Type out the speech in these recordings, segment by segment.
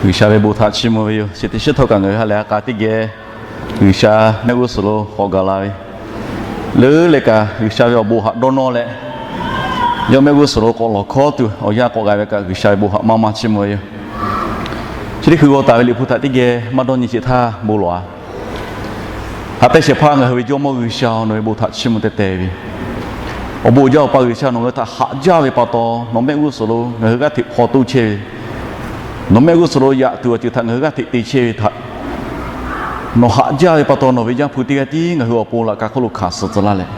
G'uiˬsha ve bon htaꞈ chiˇ mvuh ve yoˬ. Chi teˇ shiˉ htawˇ kaꞈ ngaˬ hui ha lehˬ a k'a teˇ geh G'uiˬsha mehˆ g'uˇ suhˍ lo k'awꞈ gaˬ la ve, leuˉ leh kaꞈ G'uiˬsha ve awˬ bon haꞈ dawˇ nawˇ leh, yawˇ mehˆ g'uˇ suhˍ lo k'awꞈ lawˬ hkawˉ tuˬ awˬ yanˇ k'awꞈ g'a ve kaꞈ G'uiˬsha ve bon haꞈ maˇ maˇ chiˇ mvuh ve yoˬ. Chi teˇ hkui g'aw taˍ ve Liꞈ hpu htaꞈ teˇ geh maˇ dawˇ nyi sheˍ htaˇ bon lawˬ-a. Haꞈ pehnˇ shehˍ hpaˇ ngaˬ hui ve Jawˇmawˇ G'uiˬsha-oˬ, nawˬ ve bon htaꞈ chiˇ mvuh teh teh ve, awˬ bon uiˍ jaˇ Awˬ pa G'uiˬsha nawˬ ngaˬ hui htaꞈ haꞈ jaˇ ve pa taw, nawˬ mehˆ g'uˇ suhˍ lo ngaˬ hui g'aˇ hteꞈ hpaw toˇ chehˇ ve, nawˬ mehˆ g'uˇ suhˍ lo yaꞈ tuˬ awˬ ceuˬ htaꞈ ngaˬ hui g'aˇ hteꞈ te chehˇ ve htaꞈ nawˬ haꞈ jaˇ ve pa taw, nawˬ ve Yaˇ hpu teˇ g'aˇ tiˉ ngaˬ hui awˬ pon laꞈ ka hk'oˆ lo hkanˍ suh tcuh laˇ leh,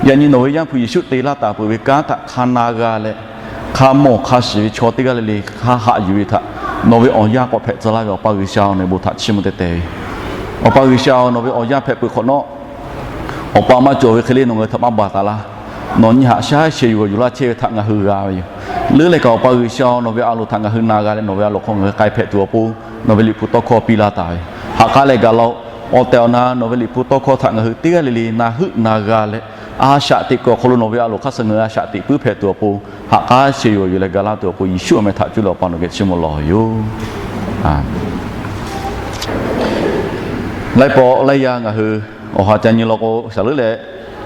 yaꞈ nyi nawˬ ve Yaˇ hpu Yeˍsuˆ te laˇ taˍ peuˬ ve kanˉ htaꞈ hk'a na g'a leh, hk'a mawˬ hk'a shiˍ ve chaw teˇ g'aˇ le le hk'a haꞈ yuˬ ve htaꞈ nawˬ ve awˬ yanˇ k'awꞈ hpehꞈ tcuh laˇ ve Awˬ pa G'uiˬsha-oˬ, nawˬ ve bon htaꞈ chiˇ mvuh teh teh ve. Awˬ pa G'uiˬsha-oˬ, nawˬ ve awˬ yanˇ hpehꞈ peuˬ hk'awꞈ nawˉ, Awˬ pa maˇ cawˬ ve hk'e le nawˬ ngaˬ hui htaꞈ maˇ baˬ taˍ laˇ. Nawˬ nyiˇ haꞈ shaˉ sheh yuˬ g'awˬ yuˬ laˇ chehˇ ve htaꞈ ngaˬ hui g'a ve yoˬ. Leuˉ leh kaꞈ Awˬ pa G'uiˬsha-oˬ, nawˬ ve a loˍ htaꞈ ngaˬ hui na g'a leh nawˬ ve a loˍ hk'aw ngaˬ hui k'ai hpehꞈ tuˬ awˬ pon nawˬ ve Liꞈ hpu tawˇ hkawˇ piˇ laˇ taˍ ve, haꞈ k'aˉ leh gaˬ laˇ-oˆ. Awˬ tehˬ awˬ na nawˬ ve Liꞈ hpu tawˇ hkawˇ htaꞈ ngaˬ hui teˇ g'aˇ le le na heuˆ na g'a leh, a shaꞈ teꞈ kuiˬ awˬ hk'aw lo nawˬ ve a loˍ hk'aˇ suh ngaˬ hui a shaꞈ teꞈ puiˉ hpehꞈ tuˬ awˬ pon, haꞈ k'aˉ sheh yuˬ g'awˬ yuˬ leh ga laˇ tuˬ awˬ pon Yeˍsuˆ awˬ meh htaꞈ cuˇ leh Awˬ pa nawˬ geh chiˇ mvuh lawˬ yoˬ. Laiˉ pawˆ laiˉ yaˇ ngaˬ hui awˬ ha ca nyi law k'o, shaˍ leuˉ leh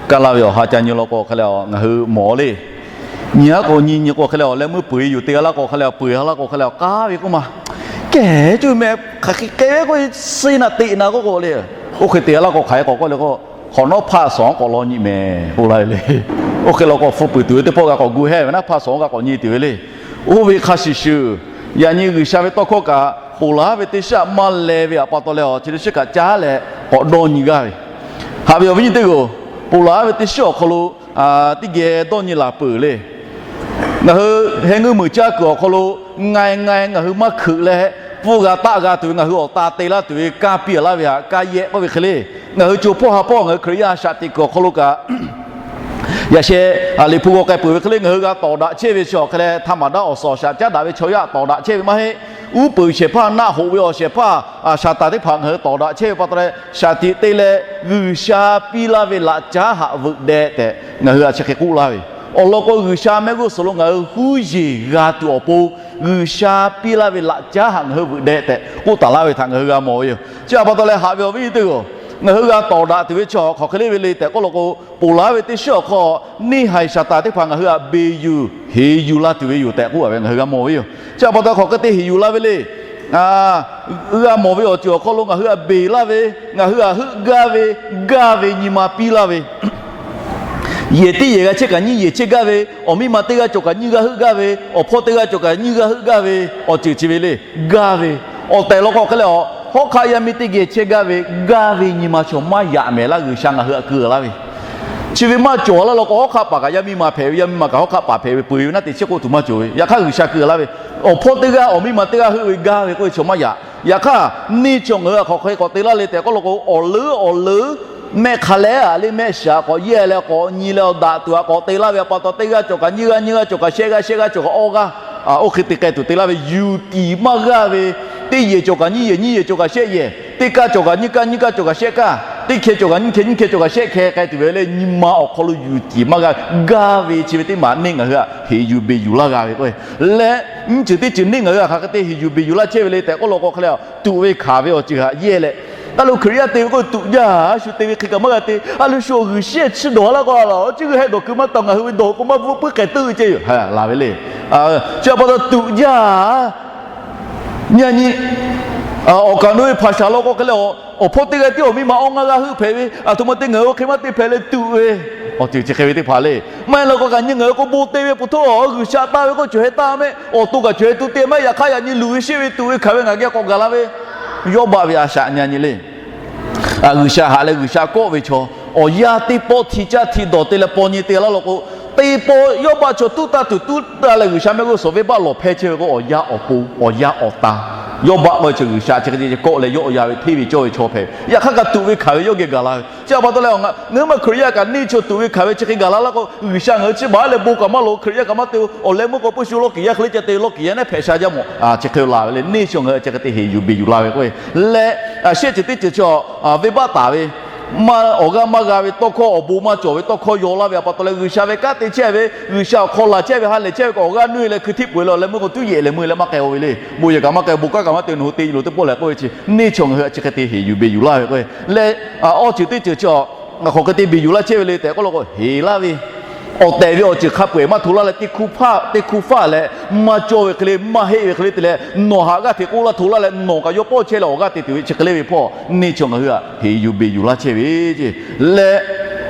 kaˇ laˇ ve awˬ ha ca nyi law k'o hk'e leh ngaˬ hui mawˬ le. Nyi aˉ k'o nyi, nyi k'o hk'e leh awˬ leh meuˇ peu-eˬ yuˬ te g'a laˇ k'o hk'e leh, peu-eˬ ha laˇ k'o hk'e leh, k'aˉ ve k'oˆ ma, kehˬ cuˇ meh, hk'aˬ hk'e k'ai ve k'oˆ, suh naꞈ teꞈ na k'oˆ k'o le. Oˇ hk'e te g'a laˇ k'o hk'aˬ hk'e k'awꞈ k'oˆ le k'o, hk'awꞈ nawˉ hpaˆ suhˍ awˬ hk'aw law nyi mehˍ k'oˆ laˇ ve le. Oˇ hk'e law k'o hpu puiˍ tuˬ ve teˇ pawˆ g'a k'awꞈ gu hehˇ ve naˉ, hpaˆ suhˍ awˬ g'a k'awꞈ nyi tuˬ ve le. Oˇ ve hk'a shuˍ shuˍ, yaꞈ nyi G'uiˬsha ve tawˇ hkawˇ kaꞈ ponˬ laˬ ve teˇ shiˉ aꞈ maˇ leh ve aꞈ pa taw leh, chi teˇ shiˉ kaꞈ caˉ leh k'awꞈ dawˇ nyi g'aˇ ve, haꞈ ve awˬ viˉ nyi teˇ g'aˇ-oˬ, ponˬ laˬ ve teˇ shiˉ awˬ hk'aw lo teˇ geh dawˇ nyi laˬ peuˬ le. Ngaˬ hui heh ngeuˇ meunˍ caˇ kuiˬ awˬ hk'aw lo, ngaˬ ngaˬ ngaˬ hui maˇ hkeuꞈ leh, pfuhˇ g'a taˆ g'a tuˬ ve ngaˬ hui awˬ ta te laˇ tuˬ ve kanˇ piˇ laˇ ve htaꞈ kanˇ yehˆ k'oˆ ve hk'e le. Ngaˬ hui co hpawˇ ha hpawˇ ngaˬ hui Hkriꞈ yaˇ shaꞈ teꞈ kuiˬ awˬ hk'aw lo kaꞈ, yaꞈ sheh Liꞈ hpu g'aw k'ai peuˬ ve hk'e le, ngaˬ hui g'a tawˍ daꞈ chehˇ ve chi awˬ hk'e leh, htaˇ maˍ daꞈ awˬ suhˍ awˬ shaꞈ caˉ daꞈ ve chaw yaˇ tawˍ daꞈ chehˇ ve maˇ heˆ. Uˉ peunˍ shehˍ hpaˇ, naˆ hoꞈ ve awˬ shehˍ hpaˇ, Saˍtanˍ teˇ hpaˍ ngaˬ hui tawˍ daꞈ chehˇ ve pa taw leh, shaˍ tiꞈ te leh G'uiˬsha piˇ laˇ ve laꞈ caˉ haꞈ veuꞈ deh tehꞈ ngaˬ hui a chi hk'e k'oˆ laˇ ve. Awˬ lawn k'o, G'uiˬsha mehˆ g'uˇ suhˍ lo ngaˬ hui huˉ yeˬ g'a tuˬ awˬ pon, G'uiˬsha piˇ laˇ ve laꞈ caˉ haꞈ ngaˬ hui veuꞈ deh tehꞈ k'oˆ taˍ laˇ ve htaꞈ ngaˬ hui g'a mawˬ ve yoˬ. Chi aꞈ pa taw leh, haꞈ ve awˬ viˉ nyi teˇ g'aˇ-oˬ, ngaˬ hui g'a tawˍ daꞈ tuˬ ve chi hk'aˬ hk'e le ve le tehꞈ k'oˆ law k'o, ponˬ laˬ ve teˇ shiˉ awˬ hk'aw neˇ haiˬ Saˍtanˍ teˇ hpaˍ ngaˬ hui htaꞈ beˬ yuˬ heˍ yuˬ la tuˬ ve yoˬ tehꞈ k'oˆ ve ngaˬ hui g'a mawˬ ve yoˬ. Chi aꞈ pa taw hk'aˬ hk'e te heˍ yuˬ la ve le. G'a mawˬ ve awˬ ceuˬ awˬ hk'aw lo ngaˬ hui htaꞈ beˬ laˇ ve, ngaˬ hui htaꞈ heuˆ gaˇ ve, gaˇ ve nyi ma piˇ laˇ ve, yehˬ teˇ yehˬ g'a chehˇ kaꞈ nyiˇ yehˬ chehˇ gaˇ ve, awˬ miˇ ma teˇ g'aˇ cawˬ kaꞈ nyiˇ g'aˇ heuˆ gaˇ ve, awˬ hpawˇ teˇ g'aˇ cawˬ kaꞈ nyiˇ g'aˇ heuˆ gaˇ ve, awˬ ceuˬ chi ve le, gaˇ ve. Awˬ tehˬ law k'o hk'e leh, hawˉ hk'aˆ yaˇ miˇ teˇ geh chehˇ gaˇ ve, gaˇ ve nyi ma chaw maˇ yaꞈ mehˍ laˇ G'uiˬsha ngaˬ hui htaꞈ keu laˇ ve. Chi ve maˇ cawˬ laˇ law k'o, hawˉ hk'aˆ paˍ kaꞈ yaˇ miˇ ma hpehꞈ ve, yaˇ miˇ ma kaꞈ hawˉ hk'aˆ paˍ hpehꞈ ve, peu-eˬ ve naˆ te chehˇ k'oˆ tuˬ maˇ cawˬ ve. Yaꞈ hk'aˇ G'uiˬsha keu laˇ ve, awˬ hpawˇ teˇ g'aˇ awˬ miˇ ma teˇ g'aˇ heuˆ ve gaˇ ve k'oˆ ve chaw maˇ yaꞈ. Yaꞈ hk'aˇ neˇ chaw ngaˬ hui htaꞈ hk'aˬ hk'e k'awꞈ te laˇ le tehꞈ k'oˆ law k'o, awˬ leuˉ awˬ leuˉ mehˆ hk'a lehˉ a le mehˆ shiˍ htaꞈ k'awꞈ yehˇ leh k'awꞈ nyi leh awˬ daꞈ tuˬ htaꞈ k'awꞈ te laˇ ve aꞈ pa taw, teˇ g'aˇ cawˬ kaꞈ nyiˇ g'aˇ, nyiˇ g'aˇ cawˬ kaꞈ shehˆ g'aˇ, shehˆ g'aˇ cawˬ kaꞈ awˇ g'aˇ, oˇ hk'e te k'ai tuˬ te laˇ ve, yuˬ tiˍ maˇ g'aˇ ve, teˇ yehˬ cawˬ kaꞈ nyiˇ yehˬ, nyiˇ yehˬ cawˬ kaꞈ shehˆ yehˬ, teˇ kaˇ cawˬ kaꞈ nyiˇ kaˇ, nyiˇ kaˇ cawˬ kaꞈ shehˆ kaˇ, teˇ hkeh cawˬ kaꞈ nyiˇ hkeh, nyiˇ hkeh cawˬ kaꞈ shehˆ hkeh k'ai tuˬ ve le, nyi ma awˬ hk'aw lo yuˬ tiˍ maˇ g'aˇ, gaˇ ve chi ve teˇ maˬ neˇ ngaˬ hui htaꞈ heˍ yuˬ beˬ yuˬ laˇ g'a ve k'o, leh nyiˇ ceuˬ teˇ ceuˬ neˇ ngaˬ hui htaꞈ hk'aˬ hk'e te heˍ yuˬ beˬ yuˬ laˇ chehˇ ve le tehꞈ k'oˆ law k'o hk'e leh, tuꞈ ve hkanˍ ve awˬ ceuˬ htaꞈ yehˇ leh, a lo Hkriꞈ yaˇ te ve k'o tuꞈ jaˇ, a shu te ve hk'e kaꞈ maˇ g'a te, a lo shu awˬ g'uiˬ shehˇ chiˇ dawˬ laˇ k'o a la, chi g'uiˬ hehˆ dawˬ kuiˬ maˇ taˍ, ngaˬ hui ve dawˬ k'o maˇ bvuhˆ puiˉ k'ai teuˆ ve ceh yoˬ laˬ ve le. Chi aꞈ pa taw tuꞈ jaˇ, nyi a nyi, awˬ kaˍ nu ve hpaˍ shaˍ law k'o hk'e leh, awˬ hpawˇ teˇ g'aˇ tiˉ awˬ miˇ ma awˇ ngaˇ g'aˇ heuˆ hpehꞈ ve, aˬ htoꞈ ma te ngaˬ hui oˇ hk'e maˇ te hpehꞈ leh tuꞈ ve, awˬ ceuˬ chi hk'e ve teˇ hpaˍ le. Maˇ heˆ law k'o kaꞈ nyi ngaˬ hui k'o bon te ve pa taw, G'uiˬsha taˇ ve k'oˆ cawˬ heh taˇ mehˆ, awˬ to kaꞈ cawˬ heh to te mehˆ, yaꞈ hk'aˇ yaꞈ nyi luˬ ve shehˇ ve tuꞈ ve hkanˍ ve ngaˬ geh k'awꞈ gaˬ la ve, Yawˇbaˆ ve a shaꞈ nyi a nyi le. G'uiˬsha haꞈ leh G'uiˬsha kawˆ ve chaw, awˬ yanˇ teˇ pawˆ hti caˇ hti dawˬ te leh paw nyi te laˇ law k'o, teˇ pawˆ Yawˇbaˆ chaw tuˉ taˇ tuˬ tuˉ taˇ leh G'uiˬsha mehˆ g'uˇ suhˍ venˇbaˆ lawˬ hpehˇ chehˇ ve k'o, awˬ yanˇ awˬ pon, awˬ yanˇ awˬ ta, Yawˇbaˆ k'oˆ ve chaw G'uiˬsha chi hk'e te kawˆ leh yawˆ ya ve hteˇ ve cawˇ ve chaw hpehꞈ ve. Yaꞈ hk'aˇ kaꞈ tuꞈ ve hkanˍ ve yawˇ geh gaˬ la ve. Chi aꞈ pa taw leh, ngaˬ hui maˇ Hkriꞈ yaˇ kaꞈ neˇ chaw tuꞈ ve hkanˍ ve chi hk'e gaˬ la laˇ k'o, G'uiˬsha ngaˬ hui chi baˬ leh bon kaꞈ maˇ loˍ, Hkriꞈ yaˇ kaꞈ maˇ te-o, awˬ leh meuˇ k'o peu shu lawˇ kiˬ yaˇ hk'e le ca te lawˇ kiˬ yaˇ naˉ hpehꞈ sha jaˇ mawˬ. Chi hk'e laˬ ve le, neˇ chaw ngaˬ hui chi hk'e te heˍ yuˬ beˬ yuˬ la ve k'o, leh shehˆ ceuˬ teˇ ceuˬ chaw venˇbaˆ taˍ ve maˇ awˬ g'aˇ maˇ g'a ve tawˇ hkawˇ, awˬ bon maˇ cawˬ ve tawˇ hkawˇ yaw laˇ ve a pa taw leh, G'uiˬsha ve kanˉ te chehˇ ve, G'uiˬsha awˬ hk'aw laˬ chehˇ ve, ha lehˬ chehˇ ve kaꞈ awˬ g'aˇ nuˇ e leh hkui htiˆ peuˬ e leh awˬ leh meuˇ k'o tuˉ yehˬ leh meuˇ leh maˇ k'ai-o ve le. Bon yehˬ kaꞈ maˇ k'ai, bon kanˉ kaꞈ maˇ te, nawˬ hui te lo teˇ pawˆ lehˬ k'oˆ ve chi neˇ chi ngaˬ hui htaꞈ chi hk'e te heˍ yuˬ beˬ yuˬ laˇ ve k'o leh, awˇ ceuˬ teˇ ceuˬ chi a, hk'aˬ hk'e te beˬ yuˬ laˇ chehˇ ve le tehꞈ k'oˆ law k'o, heˍ laˇ ve awˬ tehˬ ve awˬ ceuˬ hk'a peu-eˬ maˇ hto laˇ leh, teˇ hkuˇ hpaˇ teˇ hkuˇ hpaˇ leh maˇ cawˇ ve hk'e le, maˇ heˆ ve hk'e le te leh, nawˬ htaꞈ g'aˇ hteꞈ k'oˆ laˇ hto laˇ leh nawˬ kaꞈ yawˇ pawˆ chehˇ leh awˬ g'aˇ te tuˬ ve chi hk'e le ve hpawˇ neˇ chi ngaˬ hui htaꞈ heˍ yuˬ beˬ yuˬ laˇ chehˇ ve ce. Leh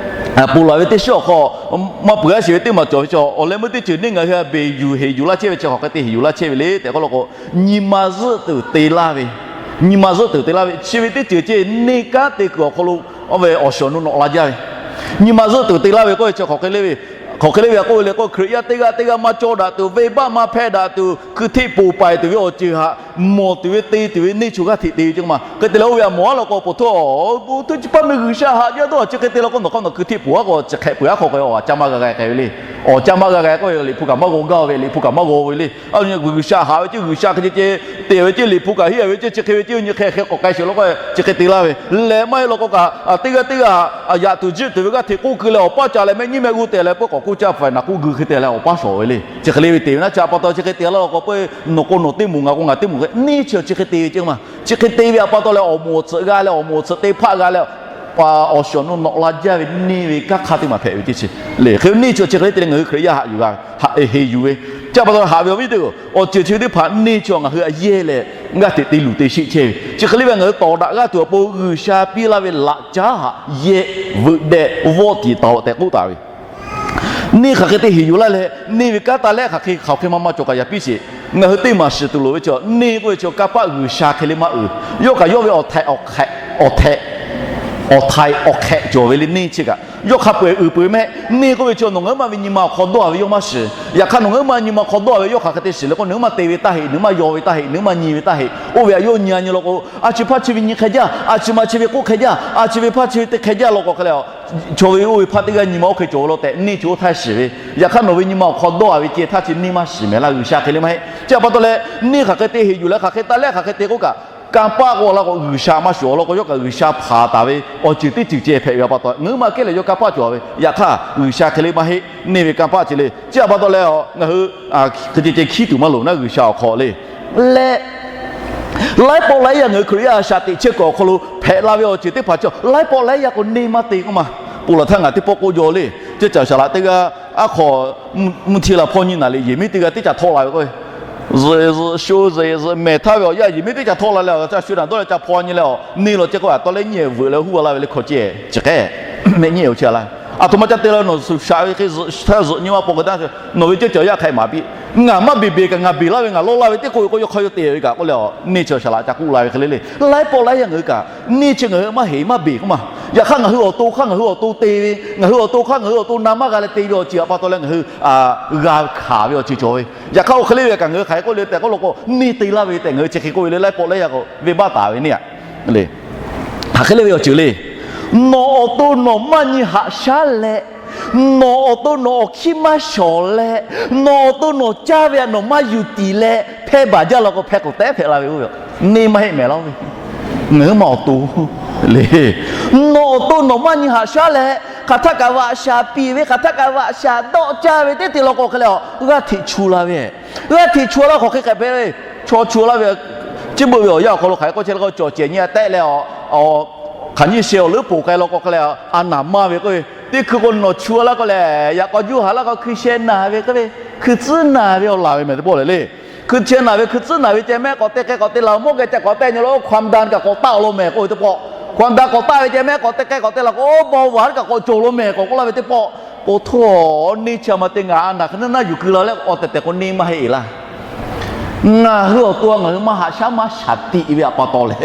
ponˬ laˬ ve teˇ shiˉ awˬ hk'aw maˇ peuˬ a sheˍ ve teˇ maˬ cawˬ ve chi, awˬ leh meuˇ teˇ ceuˬ neˇ ngaˬ hui htaꞈ beˬ yuˬ heˍ yuˬ laˇ chehˇ ve chi hk'aˬ hk'e te heˍ yuˬ laˇ chehˇ ve le tehꞈ k'oˆ law k'o, nyi ma zuhˆ tuˬ te laˇ ve, nyi ma zuhˆ tuˬ te laˇ ve chi ve teˇ ceuˬ ce neˇ kanˉ te kuiˬ awˬ hk'aw lo oˇ ve awˬ shawˍ nu nawꞈ la jaˇ ve, nyi ma zuhˆ tuˬ te laˇ ve k'oˆ ve chi hk'aˬ hk'e le ve, hk'aˬ hk'e le ve a k'oˆ ve le k'o, Hkriꞈ yaˇ teˇ g'aˇ teˇ g'aˇ maˇ cawˇ daꞈ tuˬ, venˇbaˆ maˇ hpehˇ daꞈ tuˬ, hkui htiˆ ponˬ paiˍ tuˬ ve awˬ ceuˬ htaꞈ mawˬ tuˬ ve te tuˬ ve neˇ chi g'aˇ hteꞈ te ve ce ma. Hk'e te leh oˇ ve a mawˬ a law k'o, po htawˇ, po htawˇ chi pa meh G'uiˬsha haꞈ jaˇ dawˇ a chi hk'e te law k'o, nawˬ hk'aˇ ngaˬ hkui htiˆ ponˬ a k'o chi hk'e peuˬ a hk'aw k'o, awˬ caˇ maˇ g'a g'a k'ai ve le. Awˬ caˇ maˇ g'a g'a k'oˆ ve, liꞈ hpu kaꞈ maˇ g'aw gaˇ ve, liꞈ hpu kaꞈ maˇ g'aw ve le. G'uiˬsha haꞈ ve ce, G'uiˬsha hk'e ce ce te ve ce, liꞈ hpu kaꞈ heˆ ve ce, chi hk'e ve ce, nyi hk'e hk'e k'awꞈ k'ai sheˍ law k'o, chi hk'e te laˇ ve. Lehˬ maˇ heˆ law k'o kaꞈ, teˇ g'aˇ teˇ g'aˇ yaꞈ tuˬ jiˆ tuˬ ve g'aˇ hteꞈ k'oˆ keu leh awˬ paˇ ca leh mehˆ nyiˇ mehˆ g'uˇ tehˬ leh peuˬ k'awꞈ k'oˆ caˇ paiˍ naˬ k'oˆ g'uiˬ hk'e te leh awˬ paˇ shawˍ ve le. Chi hk'e le ve te ve naˉ chi a pa taw chi hk'e te laˇ law k'o, peuˬ nawˬ k'o nawˬ teˇ moˍ, ngaˬ k'o ngaˬ teˇ moˍ hk'e neˇ chi chi hk'e te ve ce ma. Chi hk'e te ve a pa taw leh awˬ moˍ awˬ tsuhꞈ g'a leh awˬ moˍ awˬ tsuhꞈ te hpaˆ g'a leh awˬ shawˍ nu nawꞈ la jaˇ ve neˇ ve kanˉ hk'aˇ teˇ maˬ hpehꞈ ve teˇ chi le. Hk'e neˇ chi chi hk'e le te leh ngaˬ hui Hkriꞈ yaˇ haꞈ yuˬ g'a ve, heˍ yuˬ ve. Chi a pa taw haꞈ ve awˬ viˉ teˇ-oˬ, awˬ ceuˬ chi ve teˇ hpaˍ neˇ chi ngaˬ hui a yehˇ leh g'aˇ hteꞈ te luˬ te sheˆ chehˇ ve. Chi hk'e le ve ngaˬ hui tawˍ daꞈ g'aˇ tuˬ awˬ pon G'uiˬsha piˇ laˇ ve laꞈ caˉ haꞈ yehˇ veuꞈ dehꞈ vawˆ tiˍ taˍ-oꞈ tehꞈ k'oˆ taˍ ve Neˇ hk'aˬ hk'e te heˍ yuˬ laˇ leh, neˇ ve kanˉ taˇ lehˆ hk'aˬ hk'e hk'aˬ hk'e maˇ maˇ cawˬ kaꞈ yaꞈ piˇ sheˍ. Ngaˬ hui teˇ maˬ shiˍ tuˬ loˍ ve chaw, neˇ k'oˆ ve chaw kanˇ paˆ G'uiˬsha hk'e le maˇ uiˍ. Yawˇ kaꞈ yawˇ ve awˬ htaiꞈ awˬ hk'ehꞈ, awˬ htaiꞈ, awˬ htaiꞈ awˬ hk'ehꞈ cawˬ ve le neˇ chi kaꞈ. Yawˇ hk'a peu-eˬ uiˍ peu-eˬ mehˆ. Neˇ k'oˆ ve chaw nawˬ ngaˬ hui ma ve nyi ma awˬ hk'aw dawˇ a ve yawˇ maˇ shiˍ. Yaꞈ hk'aˇ nawˬ ngaˬ hui ma nyi ma awˬ hk'aw dawˇ a ve yawˇ hk'aˬ hk'e te shiˍ le k'o, nawˬ ngaˬ hui ma te ve taˇ heˆ, nawˬ ngaˬ hui ma yaw ve taˇ heˆ, nawˬ ngaˬ hui ma nyi ve taˇ heˆ. Oˇ ve htaꞈ yawˇ nyi a nyi law k'o, a chi hpaˇ chi ve nyi hk'e jaˇ, a chi ma chi ve k'oˆ hk'e jaˇ, a chi ve hpaˇ chi ve te hk'e jaˇ law k'o hk'e le, chaw ve oˇ ve hpaˇ teˇ g'aˇ nyi ma oˇ hk'e cawˬ ve law tehꞈ neˇ chi oˇ htaˇ shiˍ ve. Yaꞈ hk'aˇ nawˬ ve nyi ma awˬ hk'aw dawˇ a ve ceh htaˇ chi neˇ maˇ shiˍ mehˍ laˇ, G'uiˬsha hk'e le maˇ heˆ. Chi a pa taw leh, neˇ hk'aˬ hk'e te heˍ yuˬ leh hk'aˬ hk'e taˇ lehˆ hk'aˬ hk'e te k'oˆ kaꞈ, kanˇ paˆ k'oˆ laˇ k'o G'uiˬsha maˇ shuˍ awˬ lawn k'o, yawˇ kaꞈ G'uiˬsha hpanˍ taˍ ve awˬ ceuˬ teˇ ceuˬ ceh hpehꞈ ve a pa taw, ngaˬ hui ma kehˉ lehˬ yawˇ kanˇ paˆ cawˬ ve. Yaꞈ hk'aˇ G'uiˬsha hk'e le maˇ heˆ, neˇ ve kanˇ paˆ ceh le. Chi a pa taw leh, ngaˬ hui hk'e ceh ceh hkiˉ tuˬ maˇ loˍ naˉ G'uiˬsha awˬ hk'aw le. Leh laiˉ pawˆ laiˉ yaˇ ngaˬ hui Hkriꞈ yaˇ shaꞈ teꞈ chehˇ kuiˬ awˬ hk'aw lo hpehꞈ la ve awˬ ceuˬ teˇ hpaˍ chi laiˉ pawˆ laiˉ yaˇ k'o neˇ maˇ te k'oˆ ma. Ponˬ laˬ htaˇ ngaˬ teˇ pawˆ k'oˆ jaw le. Ceuˇ caˬ shaˍ laꞈ teˇ g'aˇ aˉ hk'aw mvuhˇ htiˇ la hpawˇ nyi naˍ liꞈ yehˬ miˉ teˇ g'aˇ teˇ caꞈ htawˆ la ve k'o, zuhꞈ zuhꞈ sho zeˬ zuhꞈ mehˍ htaˇ ve awˬ yaˇ yehˬ miˉ teˇ caꞈ htawˆ la leh awˬ ca shu daꞈ dawˇ leh ca hpaw nyi leh awˬ neˇ law ceh k'o a taw leh nyi vuiˬ leh huˉ a laˇ ve le hkawˇ ceh chi hk'e mehˆ nyi awˬ chi a laˇ. A htoꞈ ma ca te la nawˬ shuˍ shaꞈ ve hk'e zuhꞈ htaˇ zuhꞈ nyi ma paw k'ai taˇ, nawˬ ve ceuˇ caˬ yaˇ hk'ai maˍ piˇ. Ngaˬ maˇ beˬ beˬ kaꞈ ngaˬ beˬ laˇ ve ngaˬ lawˇ laˇ ve teˇ k'oˆ ve k'o yawˇ hk'aˇ yawˇ te ve kaꞈ k'oˆ leh, neˇ chi shaˍ laꞈ ca k'oˆ la ve hk'e le le. Laiˉ pawˆ laiˉ yaˇ ngaˬ hui kaꞈ neˇ chi ngaˬ hui maˇ heˍ maˇ beˬ k'oˆ ma. Yaꞈ hk'aˇ ngaˬ hui awˬ to hk'aˇ ngaˬ hui awˬ to te ve, ngaˬ hui awˬ to hk'aˇ ngaˬ hui awˬ to na maˇ g'a leh te ve awˬ ceuˬ a pa taw leh ngaˬ hui g'a hkanˍ ve awˬ ceuˬ cawˬ ve. Yaꞈ hk'aˇ oˇ hk'e le ve kaꞈ ngaˬ hui hk'aˬ hk'e k'oˆ le tehꞈ k'oˆ law k'o, neˇ te laˇ ve tehꞈ ngaˬ hui chi hk'e k'oˆ ve le. Laiˉ pawˆ laiˉ yaˇ k'o venˇbaˆ taˍ ve neˇ a le. Hk'aˬ hk'e le ve awˬ ceuˬ le. Nawˬ awˬ to nawˬ maˇ nyi haꞈ shaˉ leh, nawˬ awˬ to nawˬ awˬ hkiˇ maˇ shawˍ leh, nawˬ awˬ to nawˬ caˇ ve htaꞈ nawˬ maˇ yuˬ tiˍ leh hpehˇ baˬ jaˇ law k'o, hpehˇ k'oˍ tehˉ hpehꞈ la ve oˇ ve neˇ maˇ heˆ mehˍ laˇ ve. Ngaˬ hui ma awˬ to le. Nawˬ awˬ to nawˬ maˇ nyi haꞈ shaˉ leh, hk'aˬ htaˇ kaꞈ vaꞈ shaˍ piˍ ve, hk'aˬ htaˇ kaꞈ vaꞈ shaˍ dawˆ caˇ ve teˇ te law k'o hk'e le, g'aˇ hteꞈ chu la ve, g'aˇ hteꞈ chu laˇ hk'aˬ hk'e hk'e hpehꞈ ve, chaw chu laˇ ve, chi beuꞈ ve awˬ yanˇ awˬ hk'aw lo hk'aˬ hk'e k'oˆ chehˇ le k'o, cawˬ cehˬ nyi a tehˆ leh, hk'aˬ nyi sheh awˬ leuˉ poˬ k'ai law k'o hk'e le, a naˍ maˇ ve k'oˆ ve, teˇ hkui k'o nawˬ chu laˇ k'o lehˬ, yaꞈ k'aw juˇ haˍ laˇ k'o hkui sheh naˍ ve k'oˆ ve, hkui tcuhˉ naˍ ve awˬ laˬ ve mehˍ teˇ pawˆ lehˬ le. Hkui sheh naˍ ve hkui tcuhˉ naˍ ve ceh mehˆ k'awꞈ te k'ai k'awꞈ te la mawˇ geh ca k'awꞈ tehˆ nyi lo ความดัน kaꞈ k'awꞈ taˆ awˬ lawn mehˍ k'oˆ ve teˇ pawˆ, ความดัน k'awꞈ taˆ ve ceh mehˆ k'awꞈ te k'ai k'awꞈ te la k'o เบาหวาน kaꞈ k'awꞈ cawˬ lawn mehˍ k'awꞈ k'oˆ laˇ ve teˇ pawˆ, k'o htoˇ neˇ chi a ma te ngaˬ a naˍ hk'e naˇ naˇ yuˬ keu la leh awˬ tehˬ tehˬ k'o neˇ maˇ heˆ laˇ. Ngaˬ hui awˬ to ngaˬ hui maˇ haꞈ shaˉ maˇ shaˍ tiꞈ ve a pa taw leh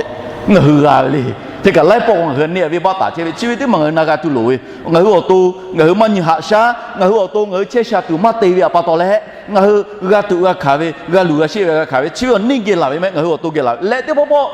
ngaˬ hui g'a ve le. Hk'e kaꞈ laiˉ pawˆ k'o ngaˬ hui neˇ a venˇbaˆ taˍ chehˇ ve chi ve teˇ maˬ ngaˬ hui na g'a tuˬ loˍ ve. Ngaˬ hui awˬ to ngaˬ hui maˇ nyi haꞈ shaˉ, ngaˬ hui awˬ to ngaˬ hui chehˇ sha tuˬ maˇ te ve a pa taw leh, ngaˬ hui g'a tuꞈ g'a hkanˍ ve, g'a luˬ g'a sheˆ ve g'a hkanˍ ve chi ve awˬ neˇ geh laˬ ve mehˆ. Ngaˬ hui awˬ to geh laˬ ve leh teˇ pawˆ pawˆ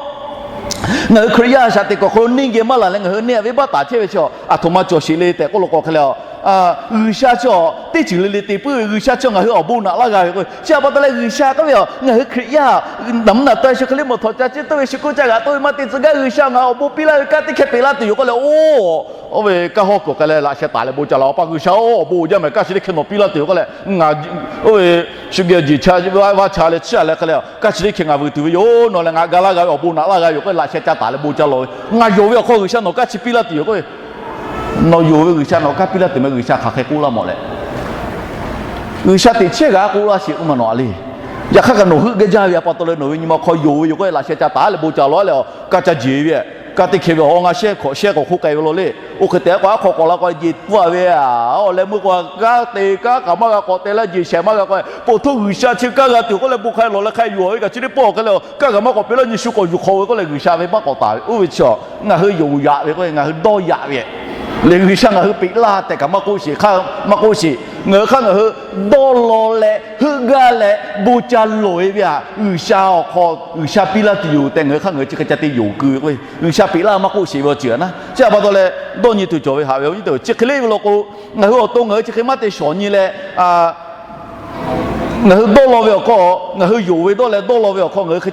ngaˬ hui Hkriꞈ yaˇ shaꞈ teꞈ kuiˬ awˬ hk'aw lo neˇ geh maˇ laˬ leh ngaˬ hui neˇ a venˇbaˆ taˍ chehˇ ve chi a htoꞈ ma cawˬ sheˍ le tehꞈ k'oˆ law k'o hk'e le, G'uiˬsha chi teˇ ceuˬ le le te puiˉ ve, G'uiˬsha chi ngaˬ hui awˬ bon naꞈ laˇ g'a ve k'o, chi a pa taw leh G'uiˬsha k'oˆ ve, ngaˬ hui Hkriꞈ yaˇ naˬ mvuhˇ naˬ ta shu hk'e le mawˬ htawꞈ ca ciˉ tawˆ ve, shu kuˇ caˇ g'aꞈ tawˆ ve maˇ te tcuh gaˇ, G'uiˬsha ngaˬ awˬ bon piˇ laˇ ve kanˉ teˇ hkeh peꞈ laˇ tuˬ yoˬ k'oˆ leh, oˇ, oˇ ve kanˉ hawˉ kuiˬ k'ai leh laꞈ sheh taˍ leh bon ca la, Awˬ pa G'uiˬsha-oˬ, awˬ bon uiˍ jaˇ mehˍ, kanˉ chi teˇ hkeh nawˬ piˇ laˇ tuˬ yoˬ k'oˆ leh, ngaˬ, oˇ ve shu geh jeˬ cha vaˇ cha leh chiˇ a leh hk'e le, kanˉ chi teˇ hkeh ngaˬ vuiˬ tuˬ ve yoˬ, nawˬ leh ngaˬ ga laˇ g'a ve, awˬ bon naꞈ laˇ g'a ve yoˬ k'oˆ leh laꞈ sheh ca taˍ leh bon ca lawˬ ve, ngaˬ yonˍ ve awˬ hk'aw G'uiˬsha nawˬ kanˉ chi piˇ laˇ tuˬ yoˬ k'oˆ ve, nawˬ yonˍ ve G'uiˬsha nawˬ kanˉ piˇ laˇ tuˬ meh, G'uiˬsha hk'aˬ hk'e k'oˆ laˇ mawˬ leh, G'uiˬsha teꞈ chehˇ g'a k'oˆ laˇ sheˍ k'oˆ ma nawˬ a le. Yaꞈ hk'aˇ kaꞈ nawˬ heuˆ geh jaˇ ve a pa taw leh nawˬ ve nyi ma hk'aw yonˍ ve yoˬ k'oˆ leh laꞈ sheh ca taˍ leh bon ca lawˬ leh, kanˉ ca jeˬ ve, kanˉ teˇ hkeh ve, awˬ, ngaˬ shehˇ hkawꞈ shehˇ k'awꞈ hk'oˆ k'ai ve law le. Oˇ hk'e te k'o, aˉ hk'aw k'awꞈ la k'o jeˬ pfuhˇ ve a, awˬ leh meuˇ k'o kanˉ te kanˉ kaꞈ maˇ g'a k'awꞈ te laˇ, jeˬ shehˍ maˇ g'a k'awꞈ, po htoˇ G'uiˬsha chi kanˉ g'a tuˬ k'oˆ leh bon hk'a lawˬ leh hk'a yonˍ ve kaꞈ chi teˇ pawˆ awˬ hk'e le, kanˉ kaꞈ maˇ k'awꞈ peꞈ laˇ, nyi shu k'awꞈ yuˬ hk'aw ve k'oˆ leh G'uiˬsha ve maˇ k'awꞈ taˍ ve. Oˇ ve chi ngaˬ hui yonˍ yaꞈ ve k'o, ngaˬ hui dawˇ yaꞈ ve le. G'uiˬsha ngaˬ hui peꞈ laˇ tehꞈ kaꞈ maˇ k'oˆ sheˍ, hk'aˇ maˇ k'oˆ sheˍ. Ngaˬ hui hk'aˇ ngaˬ hui dawˇ law leh heuˆ gaˇ leh bon ca lawˬ e ve a, G'uiˬsha awˬ hk'aw G'uiˬsha piˇ laˇ tuˬ yoˬ tehꞈ ngaˬ hui hk'aˇ ngaˬ hui chi hk'e ca te yonˍ keu ve k'o, G'uiˬsha peꞈ laˇ maˇ k'oˆ sheˍ ve awˬ ceuˬ a naˉ. Chi a pa taw leh dawˇ nyi tuˬ cawˬ ve haꞈ ve awˬ viˉ nyi teˇ-oˬ, chi hk'e le ve law k'o, ngaˬ hui awˬ to ngaˬ hui chi hk'e maˇ te shawˍ nyi leh, ngaˬ hui dawˇ law ve awˬ hk'aw, ngaˬ hui yonˍ ve dawˇ leh dawˇ law ve awˬ hk'aw ngaˬ hui hk'e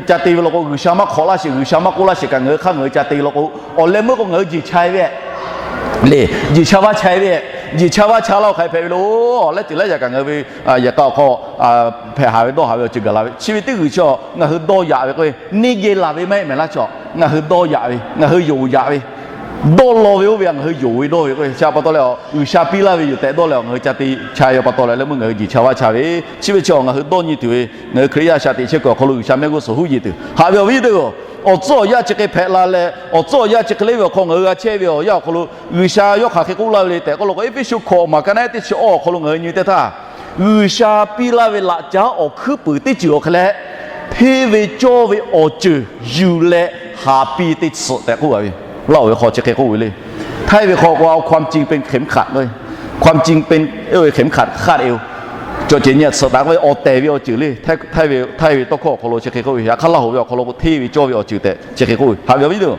ca te ve law k'o, G'uiˬsha maˇ hk'awꞈ laˇ sheˍ, G'uiˬsha maˇ k'oˆ laˇ sheˍ kaꞈ ngaˬ hui hk'aˇ ngaˬ hui ca te law k'o, awˬ leh meuˇ k'o ngaˬ hui jeˬ cha ve le, jeˬ cha vaˇ cha ve, jeˬ cha vaˇ cha laˇ-o hk'aˬ hpehꞈ ve lo. Leh ceuˬ leh yaꞈ kaꞈ ngaˬ hui ve yehˬ k'a awˬ hk'aw hpehꞈ haˍ ve dawˇ haˍ ve awˬ ceuˬ gaˬ la ve, chi ve teˇ g'uiˬ chi ngaˬ hui dawˇ yaꞈ ve k'o, neˇ geh laˬ ve maˇ heˆ mehˍ laˇ chaw. Ngaˬ hui dawˇ yaꞈ ve, ngaˬ hui yonˍ yaꞈ ve, dawˇ law ve oˇ ve a ngaˬ hui yonˍ ve dawˇ ve k'o, chi a pa taw leh G'uiˬsha piˇ laˇ ve yoˬ tehꞈ dawˇ leh ngaˬ hui ca te cha ve a pa taw leh leh meuˇ ngaˬ hui jeˬ cha vaˇ cha ve, chi ve chi ngaˬ hui dawˇ nyi tuˬ ve, ngaˬ hui Hkriꞈ yaˇ shaꞈ teꞈ chehˇ kuiˬ awˬ hk'aw lo G'uiˬsha mehˆ g'uˇ suhˍ huˉ yeˬ tuˬ haꞈ ve awˬ viˉ nyi teˇ-oˬ, awˬ tcuhˉ awˬ yanˇ chi hk'e hpehꞈ la leh awˬ tcuhˉ awˬ yanˇ chi hk'e le ve awˬ hk'aw ngaˬ hui g'a chehˇ ve awˬ yanˇ awˬ hk'aw lo G'uiˬsha yawˇ hk'aˬ hk'e k'oˆ laˇ ve le tehꞈ k'oˆ law k'o, Eˇfeˇsuꞈ hkawꞈ maˍ ka naˉ teˇ chi awˇ awˬ hk'aw lo ngaˬ hui nyi teˇ htaˇ, G'uiˬsha piˇ laˇ ve laꞈ caˉ awˬ hkuiˉ puiˍ teˇ ceuˬ awˬ hk'e leh, hteˇ ve cawˇ ve awˬ ceuˬ yuˬ leh haˍ piˇ teˇ tsuhꞈ tehꞈ k'oˆ ve, laˇ-oˬ ve hk'aw chi hk'e k'oˆ ve le. Hteˇ ve hk'aw k'o a ความจริงเป็นเข็มขัด เว้ย ความจริงเป็น เข็มขัด คาดเอว cawˬ cehˬ nyi a tsuhꞈ taˍ k'oˆ ve awˬ tehˬ ve awˬ ceuˬ le. Hteˇ ve tawˇ hkawˇ awˬ hk'aw lo chi hk'e k'oˆ ve, yaꞈ hk'aˇ laˇ-oˬ ve awˬ hk'aw lo k'o hteˇ ve cawˇ ve awˬ ceuˬ tehꞈ chi hk'e k'oˆ ve, haꞈ ve awˬ viˉ nyi teˇ-oˬ.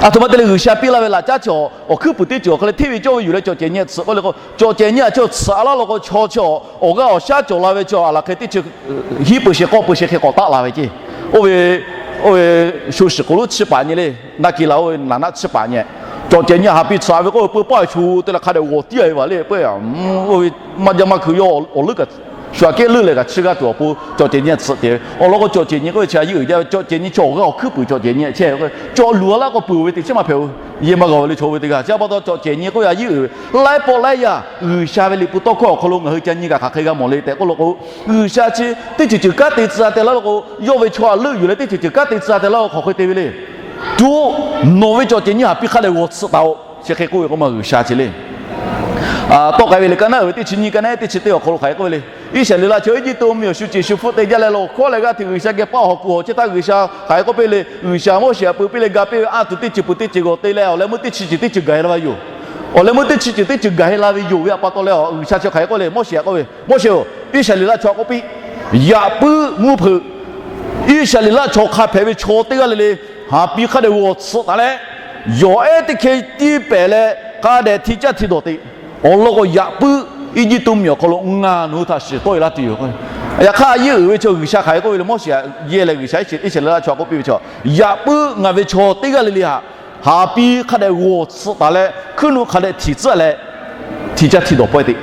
Aˬ htoꞈ ma te leh G'uiˬsha piˇ laˇ ve laꞈ caˉ chi awˬ hkuiˉ puiˍ teˇ ceuˬ awˬ hk'e leh hteˇ ve cawˇ ve yuˬ leh cawˬ cehˬ nyi a tsuhꞈ k'oˆ le k'o, cawˬ cehˬ nyi a chi awˬ tsuhꞈ a laˇ law k'o, chaw chi awˬ g'aˇ awˬ shaˉ cawˬ la ve chi a laˬ hk'e teˇ chi hiˉ peuˬ sheˍ k'awˇ peuˬ sheˍ hk'e k'awꞈ taˆ la ve ceˇ. Oˇ ve, oˇ ve sho shiˍ k'oˍ lonˉ chiˇ paˍ nyi le, naˆ ki la oˇ ve naˍ naˆ chiˇ paˍ nyi. Cawˬ cehˬ nyi haˍ piˇ tsuhꞈ ve k'oˆ ve peu paˇ shu te leh hk'a dehꞈ g'awˬ tiˉ a ve vaˬ le. Oˇ ve maˇ jaˇ maˇ hkui yawˇ awˬ leuˉ kaꞈ shu aꞈ kehˉ leuˆ leh kaꞈ chiˇ g'aˇ tuˬ awˬ pon cawˬ cehˬ nyi a tsuhꞈ te ve awˬ lawn k'o, cawˬ cehˬ nyi k'oˆ ve chi a yeˇ uiˍ jaˇ ve, cawˬ cehˬ nyi chi awˬ g'aˇ awˬ hkuiˉ puiˍ cawˬ cehˬ nyi chehˇ ve k'o, cawˬ luˬ a laˇ k'o peuˬ ve teꞈ chiˉ maˇ hpehꞈ-o. Yehˬ maˇ g'a ve le chaw ve teˇ g'aˇ. Chi a pa taw cawˬ cehˬ nyi k'oˆ ve a yeˇ uiˍ ve laiˉ pawˆ laiˉ yaˇ G'uiˬsha ve liꞈ hpu tawˇ hkawˇ awˬ hk'aw lo ngaˬ hui ca nyi kaꞈ hk'aˬ hk'e g'a mawˬ le tehꞈ k'oˆ law k'o, G'uiˬsha chi teˇ ceuˬ ceuˬ kanˉ te tcuh a te laˇ law k'o, yawˇ ve chaw a leuˆ yuˬ leh teˇ ceuˬ ceuˬ kanˉ te tcuh a te laˇ law k'o hk'aˬ hk'e te ve le. Tuˬ, nawˬ ve cawˬ cehˬ nyi haˍ piˇ hk'a dehꞈ g'awˬ tsuhꞈ taˍ-oꞈ. Chi hk'e k'oˆ ve k'o ma G'uiˬsha chi le. Tawˆ k'ai ve le, ka naˉ uiˍ ve teˇ chi nyi, ka naˉ teˇ chi teˇ awˬ hk'aw lo hk'aˬ hk'e k'oˆ ve le. Iˉsaˍreˍlaˆ chaw Eˇjiˇtuꞈ mvuhˇmiˬ awˬ shu ceˬ shu hpfuhˆ te jaˇ leh lawˬ hkawˉ leh g'aˇ hteꞈ G'uiˬsha geh paˆ hawˬ kuˬ hawˬ chehˇ htaˇ G'uiˬsha hk'aˬ hk'e k'oˆ piˇ le, G'uiˬsha Moˉseˍ htaꞈ peu piˇ leh ga piˇ ve aˉ tuˬ teˇ ceuˬ peuˬ teˇ ceuˬ g'awˬ te leh awˬ leh meuˇ teˇ chi ceuˬ teˇ ceuˬ gaˬ e la ve yoˬ. Awˬ leh meuˇ teˇ chi ceuˬ teˇ ceuˬ gaˬ e la ve yoˬ ve a pa taw leh G'uiˬsha chi hk'aˬ hk'e k'oˆ le, Moˉseˍ htaꞈ k'oˆ ve, Moˉseˍ-oˬ, Iˉsaˍreˍlaˆ chaw k'oˆ piˇ, yaꞈ puiˉ mvuhˇ hpeuꞈ Iˉsaˍreˍlaˆ chaw hk'a hpehꞈ ve chaw teˇ g'aˇ le le haˍ piˇ hk'a dehꞈ g'awˬ tsuhꞈ taˍ leh, yawˬ ehˉ teˇ hkeh tiˇ pehˍ leh hk'a dehꞈ hti caˇ hti dawˬ te. Awˬ lawn k'o, yaꞈ puiˉ Eˇjiˇtuꞈ mvuhˇmiˬ awˬ hk'aw lo ngaˬ nawˬ hui htaꞈ shiˍ tawˆ e laˇ tuˬ yoˬ. Yaꞈ hk'aˇ a yeˇ uiˍ ve chaw G'uiˬsha hk'aˬ hk'e k'oˆ ve le, Moˉseˍ htaꞈ yehˇ leh G'uiˬsha Iˉsaˍreˍlaˆ chaw k'oˆ piˇ ve chaw, yaꞈ puiˉ ngaˬ ve chaw teˇ g'aˇ le le htaꞈ haˍ piˇ hk'a dehꞈ g'awˬ tsuhꞈ taˍ leh hkuiˉ nuˆ hk'a dehꞈ htiꞈ tcuhˉ leh hti caˇ hti dawˬ pawehˇ te.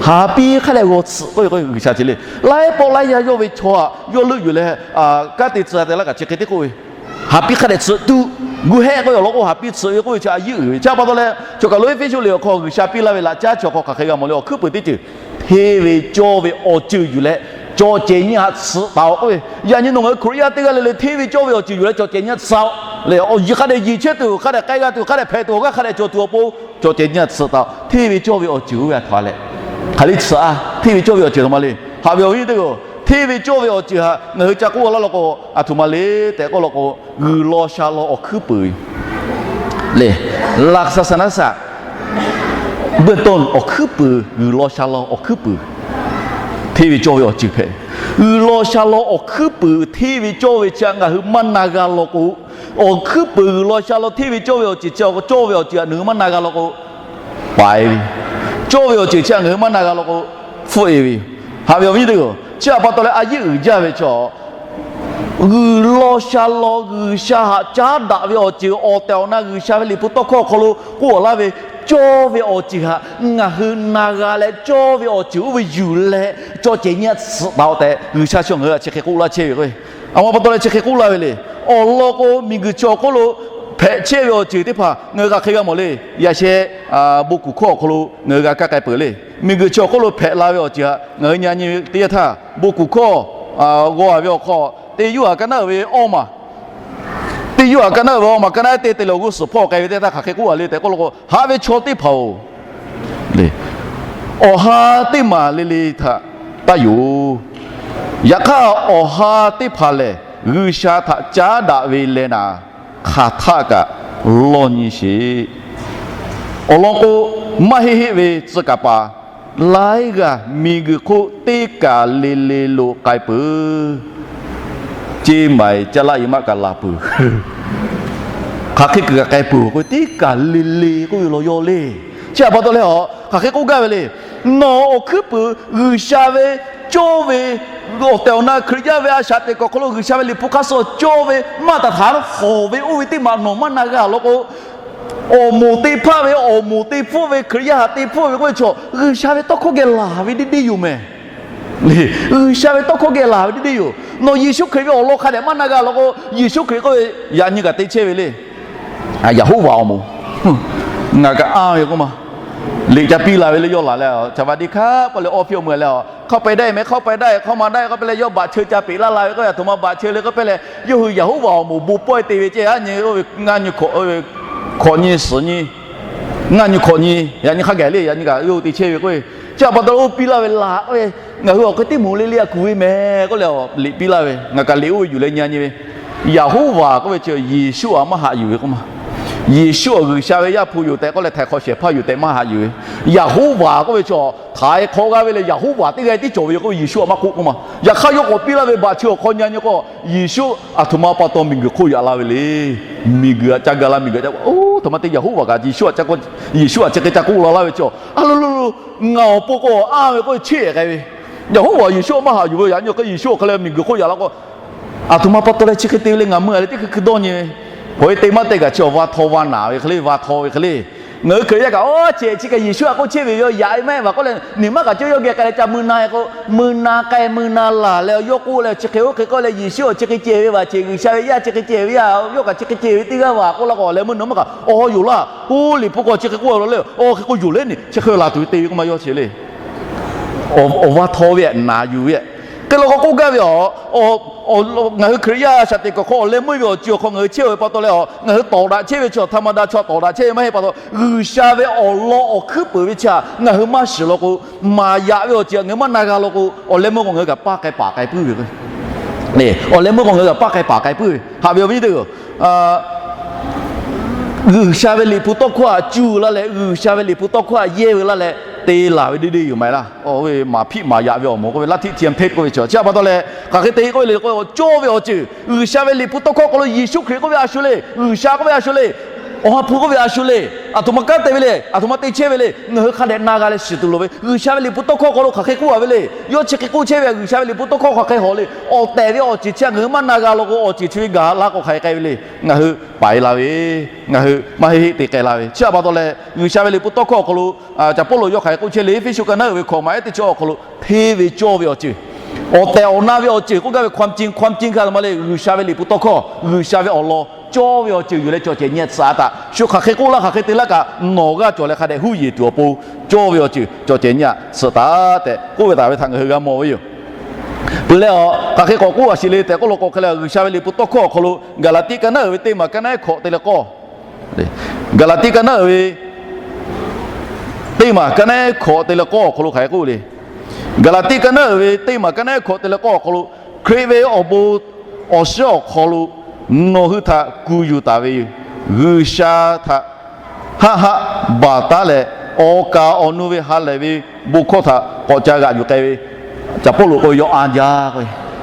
Haˍ piˇ hk'a dehꞈ g'awˬ tsuhꞈ k'oˆ ve k'o G'uiˬsha chi le. Laiˉ pawˆ laiˉ yaˇ yawˇ ve chaw htaꞈ yawˇ leuˆ yuˬ leh kanˉ te tcuh a te laˇ kaꞈ chi hk'e te k'oˆ ve, haˍ piˇ hk'a dehꞈ tsuhꞈ tuˬ, gu hehˆ k'oˆ ve awˬ lawn k'o haˍ piˇ tsuhꞈ ve k'oˆ ve chi a yeˇ uiˍ ve chi a pa taw leh, chaw kaˬ lo Eˇfeˇsuꞈ liꞈ awˬ hk'aw G'uiˬsha piˇ laˇ ve laꞈ caˉ chi awˬ hk'aw hk'aˬ hk'e g'a mawˬ le, awˬ hkuiˉ puiˍ teˇ ceuˬ hteˇ ve cawˇ ve awˬ ceuˬ yuˬ leh cawˬ cehˬ nyi htaꞈ tsuhꞈ taˍ-oꞈ k'oˆ ve, yaꞈ nyi nawˬ ngaˬ hui Hkriꞈ yaˇ teˇ g'aˇ le le hteˇ ve cawˇ ve awˬ ceuˬ yuˬ leh cawˬ cehˬ nyi htaꞈ tsuhꞈ-oꞈ le. Awˬ yiˬ hk'a dehꞈ yeˬ chehˇ tuˬ, hk'a dehꞈ k'ai g'a tuˬ, hk'a dehꞈ hpehꞈ tuˬ awˬ g'aˇ hk'a dehꞈ cawˬ tuˬ awˬ pon cawˬ cehˬ nyi htaꞈ tsuhꞈ taˍ-oꞈ. Hteˇ ve cawˇ ve awˬ ceuˬ oˇ ve a htoꞈ ma le. Hk'aˬ le tsuhꞈ a, hteˇ ve cawˇ ve awˬ ceuˬ a htoꞈ ma le. Haꞈ ve awˬ viˉ teˇ-oˬ, hteˇ ve cawˇ ve awˬ ceuˬ htaꞈ ngaˬ hui ca k'oˆ laˇ law k'o, a htoꞈ ma le tehꞈ k'oˆ law k'o, G'uiˬ law sha law awˬ hkuiˉ puiˍ le. หลักศาสนศาสตร์เบื้องต้น awˬ hkuiˉ puiˍ, G'uiˬ law sha law awˬ hkuiˉ puiˍ, hteˇ ve cawˇ ve awˬ ceuˬ hpehꞈ. G'uiˬ law sha law awˬ hkuiˉ puiˍ hteˇ ve cawˇ ve chi htaꞈ ngaˬ hui maˇ na g'a law k'o, awˬ hkuiˉ puiˍ G'uiˬ law sha law hteˇ ve cawˇ ve awˬ ceuˬ chi cawˇ ve awˬ ceuˬ htaꞈ nawˬ hui maˇ na g'a law k'o, paiˍ ve, cawˇ ve awˬ ceuˬ chi htaꞈ ngaˬ hui maˇ na g'a law k'o, hpfuhˆ-e ve yoˬ. Haꞈ ve awˬ viˉ nyi teˇ-oˬ, chi htaꞈ pa taw leh a yeˉ uiˍ jaˇ ve chaw, G'uiˬ law sha law G'uiˬsha htaꞈ caˉ daꞈ ve awˬ ceuˬ awˬ tehˬ awˬ na G'uiˬsha ve Liꞈ hpu tawˇ hkawˇ awˬ hk'aw lo k'oˆ laˇ ve, cawˇ ve awˬ ceuˬ htaꞈ ngaˬ hui na g'a leh cawˇ ve awˬ ceuˬ oˇ ve yuˬ leh cawˬ cehˬ nyi-a tsuhꞈ taˍ-oꞈ tehꞈ G'uiˬsha chi ngaˬ hui htaꞈ chi hk'e k'oˆ laˇ chehˇ ve k'o, a ma pa taw leh chi hk'e k'oˆ laˇ ve le. Awˬ lawn k'o, miˬguiˬ chi awˬ hk'oˆ lo hpehꞈ chehˇ ve awˬ ceuˬ teˇ hpaˍ ngaˬ hui hk'aˬ hk'e g'a mawˬ le. Yaꞈ sheh bon kuˬ hkawˇ awˬ hk'aw lo ngaˬ hui g'a kaˇ k'ai peuˬ le. Miˬguiˬ chi awˬ hk'oˆ lo hpehꞈ la ve awˬ ceuˬ htaꞈ ngaˬ hui nyi nyi ve teˇ yanˇ htaˇ, bon kuˬ hkawˇ g'aw-a ve awˬ hk'aw, teˇ Yoˇhanˬ ka naˉ uiˍ ve awˇ maˬ teˇ Yoˇhanˬ ka naˉ uiˍ ve awˇ maˬ ka naˉ te te leh awˬ g'uˇ suhˍ hpawˇ k'ai ve teˇ htaˇ hk'aˬ hk'e k'oˆ-a le tehꞈ k'oˆ law k'o, haꞈ ve chaw teˇ hpaˍ-oˬ, awˬ ha teˇ maˬ le le htaꞈ taˇ yonˍ. Yaꞈ hk'aˇ, awˬ ha teˇ hpaˍ lehˬ G'uiˬsha htaꞈ caˉ daꞈ ve leh naˍ, hk'aˬ htaˆ kaꞈ lawˇ nyi sheˍ. Awˬ lawn k'o, maˇ heˆ heˆ ve tcuh kaˍ paˍ laiˉ g'aˇ miˬguiˬ hk'oˆ teˇ kaˬ le le lo k'ai peuˬ. Ceˇ maiˍ caˇ laˆ i maˆ kaꞈ laˬ peuˬ. Hk'aˬ hk'e kuiˬ kaꞈ k'ai peuˬ k'o, teˇ kaˬ le le k'oˆ ve law yawˇ le. Chi htaꞈ pa taw leh a, hk'aˬ hk'e k'oˆ gaˇ ve le. Nawˬ awˬ hkuiˉ puiˍ G'uiˬsha ve cawˇ ve, awˬ tehˬ awˬ na Hkriꞈ yaˇ ve a shaꞈ teꞈ kuiˬ awˬ hk'aw lo G'uiˬsha ve Liꞈ hpu hk'aˇ suh cawˇ ve maˇ taˍ htaꞈ hawˍ ve oˇ ve teˇ maˬ nawˬ maˇ na g'a law k'o, awˬ moˍ te hpaˇ ve, awˬ moˍ te hpfuhˆ ve, Hkriꞈ yaˇ htaꞈ te hpfuhˆ ve k'oˆ ve chaw, G'uiˬsha ve tawˇ hkawˇ geh laˬ ve deˇ deˇ yoˬ mehˍ. G'uiˬsha ve tawˇ hkawˇ geh laˬ ve deˇ deˇ yoˬ. Nawˬ Yeˍsuˆ Hkriꞈ ve awˬ lawn hk'a dehꞈ maˇ na g'a law k'o, Yeˍsuˆ Hkriꞈ k'oˆ ve yaꞈ nyi kaꞈ te chehˇ ve le. Yaˍhoˉvaˍ awˬ moˍ ngaˬ kaꞈ anˇ ve k'oˆ ma. Liꞈ ca piˇ la ve le, yawˇ laˬ leh, สวัสดีครับ k'oˆ leh awˇ piˇ awˬ meuˇ leh, เข้าไปได้ไหม เข้าไปได้ เข้ามาได้ k'oˆ pehˇ leh, yawˇ baꞈ cheu ca peꞈ laˇ la ve k'oˆ ve, a htoꞈ ma baꞈ cheu le k'oˆ pehˇ leh, yawˇ hui Yaˍhoˉvaˍ awˬ moˍ bon pawehˇ te ve ceˇ, a nyi, ngaˇ nyi hkawꞈ nyi, ngaˇ nyi hkawꞈ nyi, yaꞈ nyi hk'a gaˬ le, yaꞈ nyi kaꞈ yawˇ hui te chehˇ ve k'oˆ ve. Chi htaꞈ pa taw leh oˇ piˇ laˇ ve laˬ k'oˆ ve, ngaˬ hui awˬ hk'e teˇ moˍ le le a kuˬ ve mehˍ k'oˆ leh, liꞈ piˇ laˇ ve, ngaˬ kaꞈ liꞈ oˇ ve yuˬ leh nyi nyi ve, Yaˍhoˉvaˍ k'oˆ ve chi Yeˍsuˆ htaꞈ maˇ haꞈ yuˬ ve k'oˆ ma. Yeˍsuˆ awˬ G'uiˬsha ve Yaˇ hpu yoˬ tehꞈ k'oˆ leh, htaiˍ hk'awꞈ shehˍ hpaˇ yoˬ tehꞈ maˇ haꞈ yuˬ ve. Yaˍhoˉvaˍ k'oˆ ve chi htaiˍ hk'awꞈ g'a ve leh Yaˍhoˉvaˍ teˇ g'aˇ tiˉ cawˬ ve yoˬ k'oˆ ve, Yeˍsuˆ htaꞈ maˇ k'oˆ k'oˆ ma. Yaꞈ hk'aˇ yawˇ k'awꞈ piˇ laˇ ve baꞈ cheu awˬ hk'aw nyi nyi k'o, Yeˍsuˆ a htoꞈ ma pa taw miˬguiˬ hk'oˆ yaꞈ la ve le. Miˬguiˬ htaꞈ ca gaˬ la, miˬguiˬ htaꞈ ca, oˇ htoꞈ ma te Yaˍhoˉvaˍ kaꞈ Yeˍsuˆ htaꞈ ca k'oˆ, Yeˍsuˆ htaꞈ chi hk'e ca k'oˆ la laˇ ve chi, a lo lo lo, ngaˬ awˬ pon k'o anˇ ve k'oˆ ve cheˇ k'ai ve. Yaˍhoˉvaˍ Yeˍsuˆ htaꞈ maˇ haꞈ yuˬ ve, yaꞈ nyi k'o Yeˍsuˆ awˬ hk'e leh miˬguiˬ hk'oˆ yaꞈ la k'o, a htoꞈ ma pa taw leh chi hk'e te ve le, ngaˬ meuˇ a leh teˇ hkui hkui dawˇ nyi ve. Hk'aˬ hk'e te maˇ te kaꞈ chi awˬ va htaw va naˍ ve hk'e le, va htaw ve hk'e le. Ngaˬ hui Hkriꞈ yaˇ kaꞈ, oˇ, cehˬ chi kaꞈ Yeˍsuˆ htaꞈ k'oˆ chehˇ ve yoˬ, yaꞈ ve maˇ heˆ vaˬ k'oˆ leh, niˬ maˇ kaꞈ cawˇ yawˇ geh k'ai leh ca mui na k'o, mui na k'ai mui na laˬ leh yawˇ k'oˆ leh chi hk'e oˇ hk'e k'oˆ leh, Yeˍsuˆ awˬ chi hk'e cehˬ ve vaˬ, cehˬ G'uiˬsha ve Yaˇ chi hk'e cehˬ ve yaˇ, yawˇ kaꞈ chi hk'e cehˬ ve teˇ g'aˇ vaˬ k'oˆ la k'o, leh meuˇ nawˬ maˇ kaꞈ awˬ ha yoˬ laˇ. Oˇ Liꞈ hpu k'o chi hk'e k'oˆ a la le, oˇ hk'e k'o yoˬ le, niˬ chi hk'e laˬ tuˬ ve te ve k'oˆ ma yawˇ chi le. Awˬ va htaw ve, naˍ yuˬ ve, hk'e law k'o k'oˆ gaˇ ve a. Ngaˬ hui Hkriꞈ yaˇ shaꞈ teꞈ kuiˬ hk'aw awˬ leh meuˇ ve awˬ ceuˬ awˬ hk'aw ngaˬ hui chehˇ ve pa taw leh a, ngaˬ hui tawˍ daꞈ chehˇ ve chi htaꞈ ma da chaw tawˍ daꞈ chehˇ ve maˇ heˆ pa taw, G'uiˬsha ve awˬ lawn awˬ hkuiˉ peuˍ ve chi htaꞈ ngaˬ hui maˇ shiˍ law k'o, maˍ yaꞈ ve awˬ ceuˬ htaꞈ ngaˬ hui maˇ na g'a law k'o, awˬ leh meuˇ k'o ngaˬ hui kaꞈ paˇ k'ai paˍ k'ai puiˉ ve. Awˬ leh meuˇ k'o ngaˬ hui kaꞈ paˇ k'ai paˍ k'ai puiˉ ve. Haꞈ ve awˬ viˉ teˇ hpaˍ-oˬ, G'uiˬsha ve Liꞈ hpu tawˇ hkawˇ htaꞈ cuˇ laˇ leh, G'uiˬsha ve Liꞈ hpu tawˇ hkawˇ htaꞈ yehˇ ve laˇ leh te laˬ ve deˇ deˇ yoˬ maˍ laˇ. Oˇ ve maˍ hpiˆ maˍ yaꞈ ve awˬ moˍ k'oˆ ve laˇ htiˆ htiꞈ hpehˇ k'oˆ ve chi, chi htaꞈ pa taw leh hk'aˬ hk'e te k'oˆ ve le k'o, cawˇ ve awˬ ceuˬ G'uiˬsha ve Liꞈ hpu tawˇ hkawˇ hk'aw lo Yeˍsuˆ Hkriꞈ k'oˆ ve a shu le, G'uiˬsha k'oˆ ve a shu le, Awˬ ha hpu k'oˆ ve a shu le, a htoꞈ ma kanˉ te ve le, a htoꞈ ma te chehˇ ve le, ngaˬ hui hk'a dehꞈ na g'a leh shiˍ tuˬ loˍ ve. G'uiˬsha ve Liꞈ hpu tawˇ hkawˇ hk'aw lo hk'aˬ hk'e k'oˆ a ve le. Yawˇ chi hk'e k'oˆ chehˇ ve, G'uiˬsha ve Liꞈ hpu tawˇ hkawˇ hk'aˬ hk'e hawˍ le. Awˬ tehˬ ve awˬ ceuˬ chi ngaˬ hui maˇ na g'a law k'o, awˬ ceuˬ chi ve gaˬ la k'o hk'aˬ hk'e k'ai ve le. Ngaˬ hui paiˍ la ve, ngaˬ hui maˇ heˆ heˆ te k'ai la ve. Chi htaꞈ pa taw leh G'uiˬsha ve Liꞈ hpu tawˇ hkawˇ awˬ hk'aw lo, Caˍ Pawˇluꞈ yawˇ hk'aˬ hk'e k'oˆ chehˇ le, Eˇfeˇsuꞈ ka naˉ uiˍ ve hkawꞈ maˍ ehˉ teˇ chi awˬ hk'aw lo, hteˇ ve cawˇ ve awˬ ceuˬ, awˬ tehˬ awˬ na ve awˬ ceuˬ k'oˆ gaˇ ve ความจริง ความจริง hk'a ma le, G'uiˬsha ve Liꞈ hpu tawˇ hkawˇ, G'uiˬsha ve awˬ lawn cawˇ ve awˬ ceuˬ yuˬ leh cawˬ cehˬ nyi-a tsuhꞈ-a taꞈ. Shu hk'aˬ hk'e k'oˆ laˇ hk'aˬ hk'e te laˇ kaꞈ, nawˬ g'aˇ cawˬ leh hk'a dehꞈ huˉ yeˬ tuˬ awˬ pon cawˇ ve awˬ ceuˬ cawˬ cehˬ nyi-a tsuhꞈ taˍ tehꞈ k'oˆ ve taˍ ve htaꞈ ngaˬ hui g'a mawˬ ve yoˬ. Peuˬ leh a, hk'aˬ hk'e k'awꞈ k'oˆ a shiˍ le tehꞈ k'oˆ law k'o, hk'e leh G'uiˬsha ve Liꞈ hpu tawˇ hkawˇ awˬ hk'aw lo Gaˍlaˍtiˆ ka naˉ uiˍ ve teˇ maˬ ka naˉ ehˉ hkawꞈ te leh k'awˇ, Gaˍlaˍtiˆ ka naˉ uiˍ ve teˇ maˬ ka naˉ ehˉ hkawꞈ te leh k'awˇ awˬ hk'aw lo hk'aˬ hk'e k'oˆ le. Gaˍlaˍtiˆ ka naˉ uiˍ ve teˇ maˬ ka naˉ ehˉ hkawꞈ te leh k'awˇ awˬ hk'aw lo, Hkriꞈ ve awˬ bon awˬ shiˉ awˬ hk'aw lo nawˬ hui htaꞈ kuˬ yuˬ taˍ ve yoˬ. G'uiˬsha htaꞈ haˆ haˆ baˬ taˉ leh, awˬ kaˍ awˬ nu ve ha lehˬ ve bon hkawˇ htaꞈ k'awꞈ ca g'aꞈ yuˬ k'ai ve, Caˍ Pawˇluꞈ k'oˆ ve, yawˇ anˇ jaˇ k'o,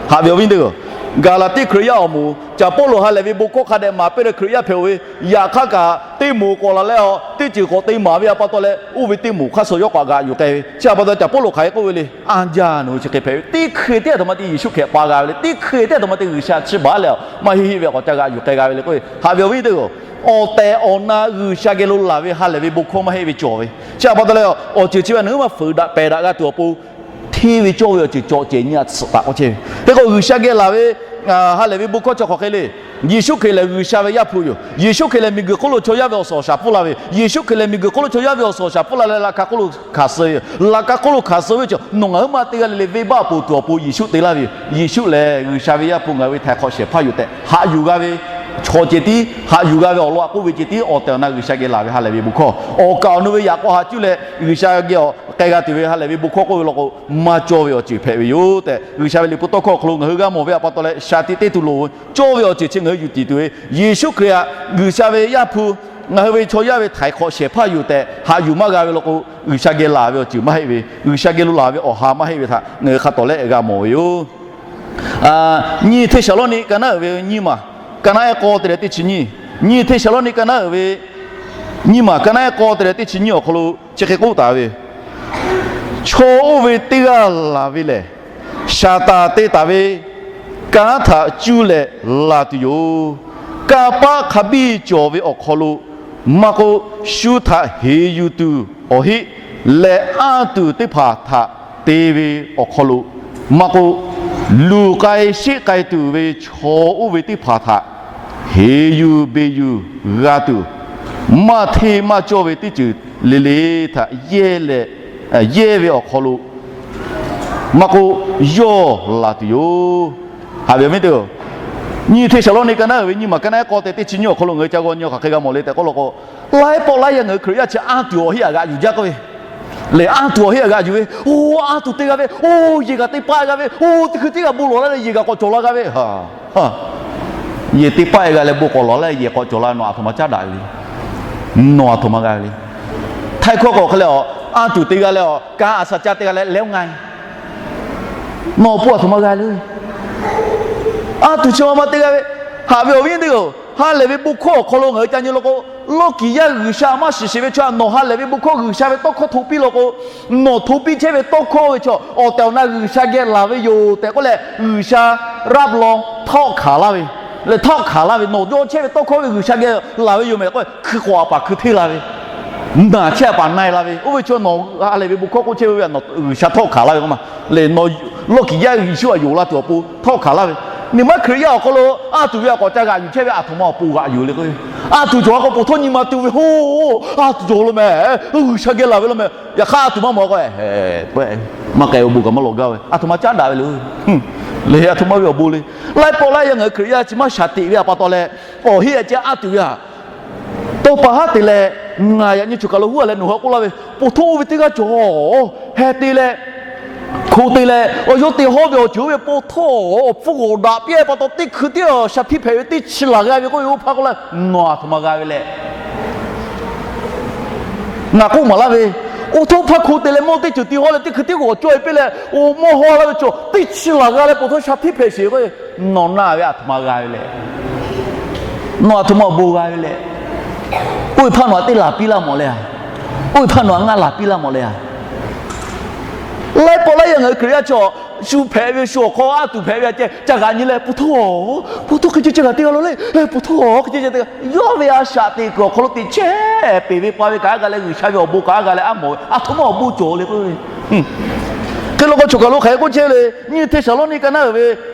haꞈ ve awˬ viˉ teˇ g'aˇ, Gaˍlaˍtiˆ Hkriꞈ yaˇ awˬ moˍ, caˍ Pawˇluꞈ ha lehˬ ve bon hkawˇ hk'a dehꞈ maˍ piˇ leh Hkriꞈ yaˇ hpehꞈ-oˬ ve, yaꞈ hk'aˇ kaꞈ teˇ moˍ k'awꞈ laˬ leh a, teˇ ceuˬ k'awꞈ te maˍ ve a pa taw leh, oˇ ve teˇ moˍ hk'aˇ suh yawˇ k'awꞈ g'aꞈ yuˬ k'ai ve. Chi a pa taw caˍ Pawˇluꞈ hk'aˬ hk'e k'oˆ ve le, anˇ jaˇ nawˬ hui chi hk'e hpehꞈ ve, teˇ hk'e teˇ ha htoꞈ ma te Yeˍsuˆ Hkriꞈ pa g'a ve le, teˇ hk'e teˇ ha htoꞈ ma te G'uiˬsha chi baˬ leh a, maˇ heˆ heˆ ve k'awꞈ ca g'aꞈ yuˬ k'ai g'a ve le k'oˆ ve. Haꞈ ve awˬ viˉ teˇ g'aˇ, awˬ tehˬ awˬ na G'uiˬsha geh lo laˬ ve ha lehˬ ve bon hkawˇ maˇ heˆ ve cawˬ ve. Chi a pa taw leh, awˬ ceuˬ chi ve a nawˬ hui maˇ fuiˍ daꞈ pehˬ daꞈ g'a tuˬ awˬ pon, hteˇ ve cawˇ ve awˬ ceuˬ cawˬ cehˬ nyi a tsuhꞈ taˍ k'oˆ chehˇ ve. Hk'e k'o G'uiˬsha geh laˬ ve ha lehˬ ve bon hkawˇ chi hk'aˬ hk'e le. Yeˍsuˆ Hkriꞈ lehˬ G'uiˬsha ve Yaˇ hpu yoˬ. Yeˍsuˆ Hkriꞈ lehˬ miˬguiˬ hk'oˆ lo chaw yaˇ ve awˬ suhˍ awˬ shaˍ pfuhˇ la ve yoˬ. Yeˍsuˆ Hkriꞈ lehˬ miˬguiˬ hk'oˆ lo chaw yaˇ ve awˬ suhˍ awˬ shaˍ pfuhˇ la leh, laꞈ ka hk'oˆ lo hkanˍ suh ve yoˬ. Laꞈ ka hk'oˆ lo hkanˍ suh ve yoˬ. Nawˬ ngaˬ hui maˇ te g'a le le, venˇbaˆ awˬ poˍ tuˬ awˬ pon Yeˍsuˆ te laˇ ve yoˬ. Yeˍsuˆ lehˬ G'uiˬsha ve Yaˇ hpu, ngaˬ hui ve htaiˍ hk'awꞈ shehˍ hpaˇ yoˬ tehꞈ haꞈ yuˬ g'a ve, chaw cehˬ tiˉ haꞈ yuˬ g'a ve awˬ lawn a k'oˆ ve cehˬ tiˉ awˬ tehˬ awˬ na G'uiˬsha geh laˬ ve ha lehˬ ve bon hkawˇ, awˬ kaˍ awˬ nu ve yaꞈ k'aw haꞈ cuˇ leh G'uiˬsha geh awˬ k'ai g'a tuˬ ve ha lehˬ ve bon hkawˇ k'oˆ ve law k'o, maˇ cawˇ ve awˬ ceuˬ hpehꞈ ve yoˬ tehꞈ, G'uiˬsha ve liꞈ hpu tawˇ hkawˇ awˬ hk'aw lo ngaˬ hui g'a mawˬ ve a pa taw leh, shaˍ tiꞈ te tuˬ loˍ ve cawˇ ve awˬ ceuˬ chi ngaˬ hui yuˬ tiˍ tuˬ ve, Yeˍsuˆ Hkriꞈ htaꞈ G'uiˬsha ve Yaˇ hpu, ngaˬ hui ve chaw yaˇ ve htaiˍ hk'awꞈ shehˍ hpaˇ yoˬ tehꞈ haꞈ yuˬ maˇ g'a ve law k'o, G'uiˬsha geh laˬ ve awˬ ceuˬ maˇ heˆ ve, G'uiˬsha geh lo laˬ ve awˬ ha maˇ heˆ ve htaꞈ ngaˬ hui hk'a tawˍ leh g'a mawˬ ve yoˬ. Nyiˇ Hteˇsaˍlawˇniˆ ka naˉ uiˍ ve nyiˇ maˬ, ka naˉ ehˉ k'aw te leh teˇ chi nyiˇ. Nyiˇ Hteˇsaˍlawˇniˆ ka naˉ uiˍ ve nyiˇ maˬ, ka naˉ ehˉ k'aw te leh teˇ chi nyiˇ awˬ hk'aw lo chi hk'e k'oˆ taˍ ve, Chaw oˇ ve teˇ g'aˇ laˬ ve lehˬ, Saˍtanˍ te taˍ ve kanˉ htaꞈ cuˇ leh laˬ tuˬ yoˬ. Kanˇ paˆ hk'a biˇ cawˬ ve awˬ hk'aw lo, maˇ k'oˆ, shu htaꞈ heˍ yuˬ tuˬ awˬ heˆ leh anˇ tuˬ teˇ hpaˍ htaꞈ te ve awˬ hk'aw lo, maˇ k'oˆ, luˬ k'ai sheˆ k'ai tuˬ ve chaw oˇ ve teˇ hpaˍ htaꞈ heˍ yuˬ beˬ yuˬ g'a tuˬ, maˇ hteˇ maˇ cawˇ ve teˇ ceuˬ le le htaꞈ yehˇ leh, yehˇ ve awˬ hk'aw lo, maˇ k'oˆ, yawˇ laˬ tuˬ yoˬ. Haꞈ ve awˬ viˉ teˇ-oˬ, Nyiˇ Hteˇsaˍlawˇniˆ ka naˉ uiˍ ve nyiˇ maˬ, ka naˉ ehˉ k'aw te leh teˇ chi nyiˇ awˬ hk'aw lo ngaˬ hui ca g'aw nyi hk'aˬ hk'e g'a mawˬ le tehꞈ k'oˆ law k'o, laiˉ pawˆ laiˉ yaˇ ngaˬ hui Hkriꞈ yaˇ chi anˇ tuˬ awˬ heˆ aꞈ g'aꞈ yuˬ jaˇ k'oˆ ve, lehˬ anˇ tuˬ awˬ heˆ aꞈ g'aꞈ yuˬ ve, oˇ anˇ tuˬ te g'a ve, oˇ yehˬ kaꞈ te paˆ g'a ve, oˇ teˇ hkui tiˉ g'a bon lawˬ laˇ leh yehˬ kaꞈ k'awꞈ cawˬ la g'a ve, yehˬ te paˆ g'a leh bon k'awꞈ lawˬ laˇ yehˬ k'awꞈ cawˬ la, nawˬ aˬ htoꞈ ma caˉ daꞈ ve le. Nawˬ aˬ htoꞈ ma g'a ve le. Htaiˇ hkawˇ k'awꞈ hk'e leh a, anˇ tuˬ te g'a leh a, kanˉ a sha caˇ te g'a leh leh oˇ nga, nawˬ awˬ pon aˬ htoꞈ ma g'a le. Anˇ tuˬ chi ma ma te g'a ve. Haꞈ ve awˬ viˉ teˇ-oˬ, ha lehˬ ve bon hkawˇ awˬ hk'aw lo ngaˬ hui ca nyi law k'o, lawˇ kiˍ yaˇ G'uiˬsha maˇ shiˍ sheˍ ve chaw, nawˬ ha lehˬ ve bon hkawˇ G'uiˬsha ve tawˇ hkawˇ hto piˇ law k'o, nawˬ hto piˇ chehˇ ve tawˇ hkawˇ ve chaw awˬ tehˬ awˬ na G'uiˬsha geh laˬ ve yoˬ tehꞈ k'oˆ leh, G'uiˬsha raˆ law htawˆ hkanˍ laˇ ve, leh htawˆ hkanˍ laˇ ve, nawˬ yawˇ chehˇ ve tawˇ hkawˇ ve G'uiˬsha geh laˬ ve yoˬ meh k'o, hkui k'awꞈ aꞈ paˍ hkui hteˇ la ve, naˬ chehˇ aꞈ paˍ na-e la ve, oˇ ve chaw nawˬ ha lehˬ ve bon hkawˇ k'oˆ chehˇ ve, G'uiˬsha htawˆ hkanˍ laˇ ve k'o ma, lehˬ nawˬ lawˇ kiˍ yaˇ Yeˍsuˆ htaꞈ yonˍ la tuˬ awˬ pon htawˆ hkanˍ laˇ ve. Nyi ma Hkriꞈ yaˇ awˬ hk'aw lo anˇ tuˬ ve a k'awꞈ ca g'aꞈ yuˬ chehˇ ve aˬ htoꞈ ma awˬ pon g'aꞈ yuˬ le k'o, anˇ tuˬ cawˬ a k'o po htawˇ nyi ma tuˬ ve, ho, anˇ tuˬ cawˬ lo meh, G'uiˬsha geh laˬ ve law meh, yaꞈ hk'aˇ anˇ tuˬ maˇ mawˬ k'o, maˇ k'ai awˬ bon kaꞈ maˇ lawˬ gaˇ ve, aˬ htoꞈ ma caˉ daꞈ ve le. Lehˬ aˬ htoꞈ ma ve awˬ bon le. Laiˉ pawˆ laiˉ yaˇ ngaˬ hui Hkriꞈ yaˇ chi maˇ shaˍ teꞈ ve a pa taw leh, awˬ heˆ aꞈ ceh anˇ tuˬ ve a tawˇ pa haˉ te leh, ngaˬ yaꞈ nyi choˬ kaˬ lo huˉ a leh nawˬ hui k'oˆ laˇ ve, po htawˇ oˇ ve teˇ g'aˇ cawˬ, heh te leh, hko te leh, awˬ yawˇ te hawˉ ve awˬ ceuˬ oˇ ve po htawˇ awˬ hpfuhˇ g'awˬ daꞈ piˇ pa taw teˇ hkui tiˉ a shaˍ htiˇ hpehꞈ ve teˇ chi laˬ g'a ve k'oˆ ve, oˇ hpaˇ k'oˆ laˇ, nawˬ aˬ htoꞈ ma g'a ve leh, ngaˬ k'oˆ maˍ laˇ ve, oˇ htaˇ hpaˇ hko te leh mawˇ teˇ ceuˬ te hawˉ leh teˇ hkui tiˉ g'awˬ cawˇ e piˇ leh, oˇ mawˇ hawˉ laˇ ve cawˬ teˇ chi laˬ g'a leh po htawˇ shaˍ htiˇ hpehꞈ sheˍ k'o, nawˬ na ve aˬ htoꞈ ma g'a ve leh, nawˬ aˬ htoꞈ ma awˬ bon g'a ve leh, oˇ ve hpaˇ nawˬ aꞈ teˇ laˬ piˇ laˇ mawˬ leh a, oˇ ve hpaˇ nawˬ aꞈ ngaˇ laˬ piˇ laˇ mawˬ leh a. Laiˉ pawˆ laiˉ yaˇ ngaˬ hui Hkriꞈ yaˇ chaw, shu hpehꞈ ve shu awˬ hk'aw anˇ tuˬ hpehꞈ ve aꞈ ceh ca g'aꞈ nyi leh, po htawˇ, po htawˇ hk'e ceh ceh g'aꞈ te g'a law le, po htawˇ hk'e ceh ceh te g'a, yawˇ ve a shaꞈ teꞈ kuiˬ awˬ hk'aw lo teꞈ chehˇ peˍ ve pa ve kaꞈ a g'a leh G'uiˬsha ve awˬ bon kaꞈ a g'a leh a mawˬ ve aˬ htoꞈ ma awˬ bon cawˬ le k'o, hk'e law k'o choˬ kaˬ lo hk'aˬ hk'e k'oˆ chehˇ le. Nyiˇ Hteˇsaˍlawˇniˆ ka naˉ uiˍ ve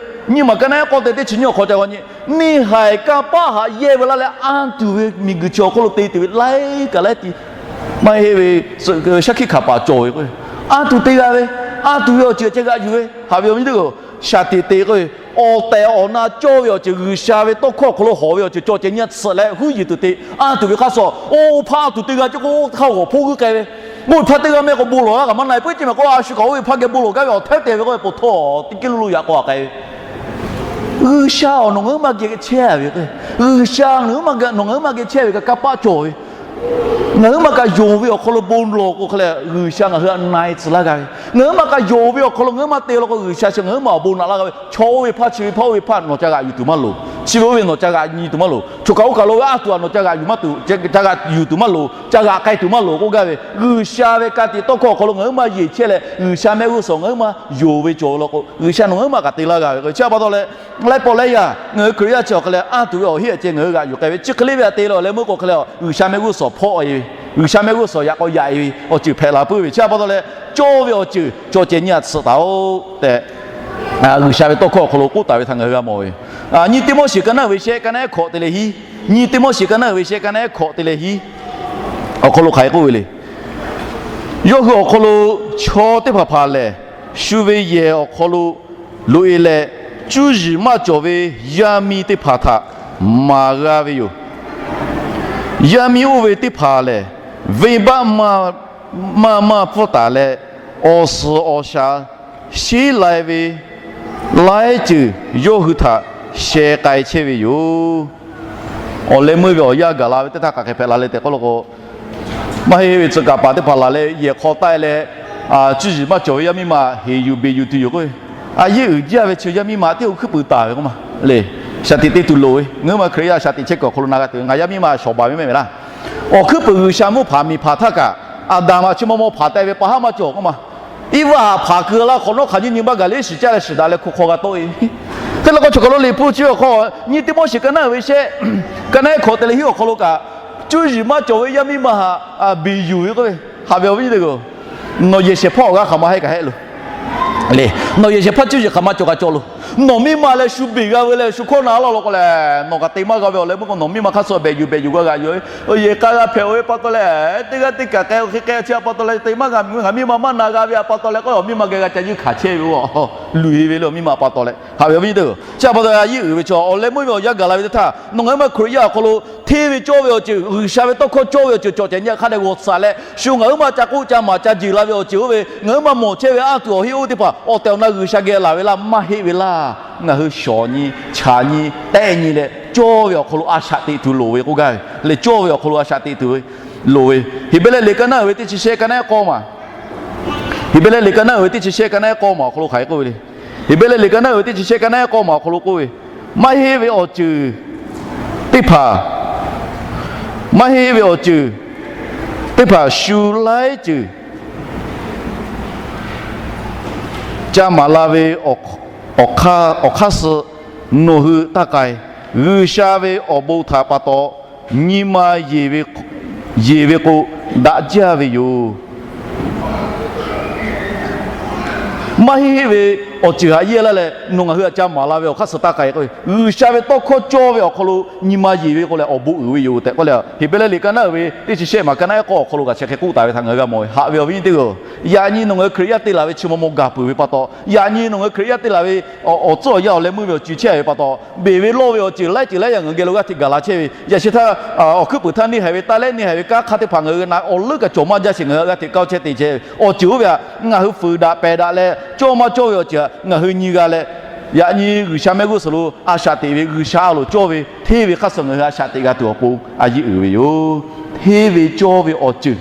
nyiˇ maˬ ka naˉ ehˉ k'aw te teˇ chi nyiˇ awˬ hk'aw ca g'a nyi, neˇ haiˬ kanˇ paˆ haꞈ yehˇ ve laˇ leh anˇ tuˬ ve miˬguiˬ chi awˬ hk'oˆ lo te tuˬ ve laiˉ kaꞈ laiˉ ti maˇ heˆ ve, shaˉ hkiˆ hkanˍ paˍ cawˬ ve k'o, anˇ tuˬ te g'a ve, anˇ tuˬ ve awˬ ceuˬ ceh g'aꞈ yuˬ ve, haꞈ ve awˬ viˉ teˇ g'aˇ, shaˍ teꞈ te k'o, awˬ tehˬ awˬ na cawˇ ve awˬ ceuˬ G'uiˬsha ve tawˇ hkawˇ awˬ hk'aw lo hawˍ ve awˬ ceuˬ cawˬ ceh nyi a tsuhꞈ leh huˉ yiˍ tuˬ te, anˇ tuˬ ve hk'aˇ suh, oˇ hpaˇ anˇ tuˬ te g'a ceh k'o hk'aˇ g'awˬ hpoˇ g'uiˇ k'ai ve, mvuhˇ miˬ hpaˇ teˇ g'aˇ mehˆ k'o bon lawˬ laˇ kaꞈ maˇ na e puiˉ ceh meh k'o, a shu kaꞈ oˇ ve hpaˇ geh bon lawˬ gaˇ ve awˬ htaˇ te ve k'o, po htawˇ teˇ kiˇ lo lo yaꞈ k'aw a k'ai ve. G'uiˬsha nawˬ ngaˬ hui maˇ geh chehˇ ve, G'uiˬsha nawˬ ngaˬ hui maˇ geh chehˇ ve kaꞈ kanˇ paˆ cawˬ ve. Ngaˬ huiˉ ma kaꞈ yonˍ ve awˬ hk'aw lo bon lawˬ k'o hk'e leh, G'uiˬsha ngaˬ hui htaꞈ na e tcuh laˇ g'a ve. Ngaˬ huiˉ ma kaꞈ yonˍ ve awˬ hk'aw lo ngaˬ huiˉ ma te law k'o, G'uiˬsha chi ngaˬ huiˉ ma awˬ bon naꞈ laˇ g'a ve. Chaw oˇ ve hpaˇ chi ve hpaˇ oˇ ve hpaˇ nawˬ ca g'aꞈ yuˬ tuˬ maˇ loˍ. Chi ve oˇ ve nawˬ ca g'aꞈ nyi tuˬ maˇ loˍ. Choˬ kaꞈ oˇ kaꞈ lo ve aˉ tuˬ a nawˬ ca g'aꞈ yuˬ maˇ tuˬ, ca g'aꞈ yuˬ tuˬ maˇ loˍ, ca g'aꞈ k'ai tuˬ maˇ loˍ k'oˆ gaˇ ve. G'uiˬsha ve ka tiꞈ tawˇ hkawˇ awˬ hk'aw lo ngaˬ huiˉ ma yeˬ chehˇ leh, G'uiˬsha mehˆ g'uˇ suhˍ ngaˬ huiˉ ma yonˍ ve cawˬ ve law k'o, G'uiˬsha nawˬ ngaˬ huiˉ ma kaꞈ te laˇ g'a ve. Chi pa taw leh, laiˉ pawˆ laiˉ yaˇ ngaˬ hui Hkriꞈ yaˇ chi awˬ hk'e leh aˉ tuˬ ve awˬ heˆ a ceh ngaˬ hui g'aꞈ yuˬ k'ai ve. Chi hk'e le ve htaꞈ te leh awˬ leh meuˇ k'o hk'e leh, G'uiˬsha mehˆ g'uˇ suhˍ hpawˆ e ve, G'uiˬsha mehˆ g'uˇ suhˍ yaꞈ k'aw yaꞈ e ve awˬ ceuˬ hpehꞈ la puiˉ ve. Chi pa taw leh, cawˇ ve awˬ ceuˬ cawˬ cehˬ nyi htaꞈ tsuhꞈ taˍ-oꞈ tehꞈ, G'uiˬsha ve tawˇ hkawˇ awˬ hk'aw lo k'oˆ taˍ ve htaꞈ ngaˬ hui g'a mawˬ ve. Nyi Tiˆmoˉseˍ ka naˉ uiˍ ve shehˆ ka naˉ ehˉ hkawꞈ te leh hiˉ, Nyi Tiˆmoˉseˍ ka naˉ uiˍ ve shehˆ ka naˉ ehˉ hkawꞈ te leh hiˉ awˬ hk'aw lo hk'aˬ hk'e k'oˆ ve le. Yawˇ hui awˬ hk'aw lo chaw teˇ hpaˍ hpaˍ lehˬ, shu ve yehˬ awˬ hk'aw lo loꞈ e leh, cuˇ yiˍ maˇ cawˬ ve yaˇ miˇ teˇ hpaˍ htaꞈ maˍ g'a ve yoˬ. Yaˇ miˇ oˇ ve teˇ hpaˍ lehˬ, venˇbaˆ maˇ maˇ pfuhˇ taˍ leh, awˬ suhˍ awˬ shaˍ sheˉ lai ve laiˉ ceuˬ yawˇ hui htaꞈ sheh k'ai chehˇ ve yoˬ. Awˬ leh meuˇ ve awˬ yanˇ gaˬ la ve teˇ htaˇ hk'aˬ hk'e hpehꞈ la le tehꞈ k'oˆ law k'o, maˇ heˆ ve tcuh kaˍ paˍ teˇ hpaˍ laˬ leh yehˬ hk'aw taˆ e leh, cuˇ yiˍ maˇ cawˬ ve yaˇ miˇ ma heˍ yuˬ beˬ yuˬ tuˬ yoˬ k'oˆ ve. A yeˇ uiˍ jaˇ ve chi yaˇ miˇ ma teˇ awˬ hkuiˉ puiˍ taˍ ve k'oˆ ma le. Shaˍ tiꞈ te tuˬ loˍ ve, ngaˬ hui ma Hkriꞈ yaˇ shaˍ tiꞈ chehˇ kuiˬ awˬ hk'aw lo na g'a tuˬ ve, ngaˬ yaˇ miˇ ma shawˍ baˬ ve mehˆ ve laˇ. Awˬ hkuiˉ puiˍ G'uiˬsha mvuhˇ hpaˍ miˬ hpaˍ htaˇ kaꞈ, Aˍdanˍ maˬ chi maw maw hpaˍ teh ve pa haˉ maˇ cawˬ k'oˆ ma. Iˉvaˆ htaꞈ hpaˍ keu laˇ hk'awꞈ nawˉ hk'aˬ nyiˇ nyi maˇ gaˬ le, shiˍ caˇ leh shiˍ daꞈ leh hk'u hk'aw g'a tawˆ e. Hk'e law k'o, choˬ kaˬ lo Liꞈ hpu chi awˬ hk'aw, Nyi Tiˆmoˉseˍ ka naˉ uiˍ ve shehˆ ka naˉ ehˉ hkawꞈ te leh hiˉ awˬ hk'aw lo kaꞈ, cuˇ yiˍ maˇ cawˬ ve yaˇ miˇ ma htaꞈ beˬ yuˬ ve k'oˆ ve. Haꞈ ve awˬ viˉ nyi teˇ hpaˍ-oˬ, nawˬ yehˬ shehˍ hpaˇ awˬ g'aˇ hk'aˬ ma heˆ kaꞈ heˆ loˬ. Le, nawˬ yehˬ shehˍ hpaˇ cuˇ yiˍ hk'aˬ ma cawˬ kaꞈ cawˬ loˬ. Nawˬ miˇ ma leh shu beˬ g'a ve leh shu hkawˇ na laˇ law k'o lehˬ, nawˬ kaꞈ te maˇ g'a ve awˬ leh meuˇ k'o, nawˬ miˇ ma hk'aˇ suh behˬ yuˬ behˬ yuˬ g'a g'aꞈ yuˬ ve, yehˬ k'a g'a hpehꞈ-o ve pa taw leh, teˇ g'aˇ teˇ kaˬ k'ai-o hk'e k'ai chi a pa taw leh, te maˇ g'a miˬ, ngaˬ miˇ ma maˇ na g'a ve a pa taw leh k'o, awˬ miˇ ma geh g'a ca yuˇ hkanˍ chehˇ ve-o. Luˬ e ve le awˬ miˇ ma pa taw leh, haꞈ ve awˬ viˉ nyi teˇ hpaˍ-oˬ, chi a pa taw a yeˇ uiˍ ve chaw awˬ leh meuˇ ve awˬ yanˇ gaˬ la ve teˇ htaˇ, nawˬ ngaˬ huiˉ ma Hkriꞈ yaˇ awˬ hk'aw lo hteˇ ve cawˇ ve awˬ ceuˬ, G'uiˬsha ve tawˇ hkawˇ cawˇ ve awˬ ceuˬ cawˬ cehˬ nyi htaꞈ hk'a dehꞈ g'awˬ tsuhꞈ leh, shu ngaˬ huiˉ ma ca k'oˆ ca maˍ ca jeˬ la ve awˬ ceuˬ oˇ ve, ngaˬ huiˉ ma mawˬ chehˇ ve aˉ tuˬ awˬ heˆ oˇ teˇ hpaˍ awˬ tehˬ awˬ na G'uiˬsha geh laˬ ve laˇ maˇ heˆ ve laˇ. Ngaˬ hui shawˍ nyi, chaˍ nyi, tehˆ nyi leh cawˇ ve awˬ hk'aw lo a shaꞈ teꞈ tuˬ loˍ ve k'oˆ gaˇ ve le. Cawˇ ve awˬ hk'aw lo a shaꞈ teꞈ tuˬ ve loˍ ve, Heˍbrehˇ liꞈ ka naˉ uiˍ ve teˇ chi shehˆ ka naˉ ehˉ k'awˇ maˬ Heˍbrehˇ liꞈ ka naˉ uiˍ ve teˇ chi shehˆ ka naˉ ehˉ k'awˇ maˬ awˬ hk'aw lo hk'aˬ hk'e k'oˆ ve le. Heˍbrehˇ liꞈ ka naˉ uiˍ ve teˇ chi shehˆ ka naˉ ehˉ k'awˇ maˬ awˬ hk'aw lo k'oˆ ve, maˇ heˆ ve awˬ ceuˬ teˇ hpaˍ, maˇ heˆ ve awˬ ceuˬ teˇ hpaˍ shu laiˉ ceuˬ ca maˍ la ve awˬ hk'aˇ suh nawˬ hui taˇ k'ai. G'uiˬsha ve awˬ bon htaꞈ pa taw nyi ma yeˬ ve k'o, daꞈ jaˇ ve yoˬ. Maˇ heˆ ve awˬ ceuˬ htaꞈ yeˇ laˇ leh nawˬ ngaˬ hui htaꞈ ca maˍ la ve awˬ hk'aˇ suh taˇ k'ai k'o, G'uiˬsha ve tawˇ hkawˇ cawˇ ve awˬ hk'aw lo nyi ma yeˬ ve k'o leh awˬ bon uiˍ ve yoˬ tehꞈ k'oˆ leh, Heˍbrehˇ liꞈ ka naˉ uiˍ ve teˇ chi shehˆ maˬ ka naˉ ehˉ k'awˇ awˬ hk'aw lo kaꞈ chi hk'e k'oˆ taˍ ve htaꞈ ngaˬ hui g'a mawˬ ve. Haꞈ ve awˬ viˉ nyi teˇ hpaˍ-oˬ, yaꞈ nyi nawˬ ngaˬ hui Hkriꞈ yaˇ te laˬ ve chi maw maw gaˬ peuˬ ve pa taw, yaꞈ nyi nawˬ ngaˬ hui Hkriꞈ yaˇ te laˬ ve awˬ tcuhˉ awˬ yanˇ awˬ leh meuˇ ve awˬ ceuˬ chehˇ ve pa taw, beˬ ve lawˇ ve awˬ ceuˬ laiˉ ceuˬ laiˉ yaꞈ ngaˬ hui geh lo g'aˇ hteꞈ gaˬ la chehˇ ve. Yaꞈ sheh htaˇ, awˬ hkuiˉ puiˍ htaˇ neˇ haiˬ ve taˇ leh neˇ haiˬ ve kanˉ hk'aˇ teˇ hpaˍ ngaˬ hui na awˬ leuˉ kaꞈ cawˬ maˇ jaˇ sheˍ, ngaˬ hui g'aˇ hteꞈ kaˇ chehˇ te chehˇ ve awˬ ceuˬ oˇ ve htaꞈ ngaˬ hui fuiˍ daꞈ pehˬ daꞈ leh cawˇ maˇ cawˇ ve awˬ ceuˬ htaꞈ ngaˬ hui nyi g'a leh, yaꞈ nyi G'uiˬsha mehˆ g'uˇ suhˍ lo a shaꞈ teꞈ ve G'uiˬsha a loˍ cawˇ ve hteˇ ve hk'aˇ suh ngaˬ hui a shaꞈ teꞈ g'a tuˬ awˬ pon a yeˇ uiˍ ve yoˬ. Hteˇ ve cawˇ ve awˬ ceuˬ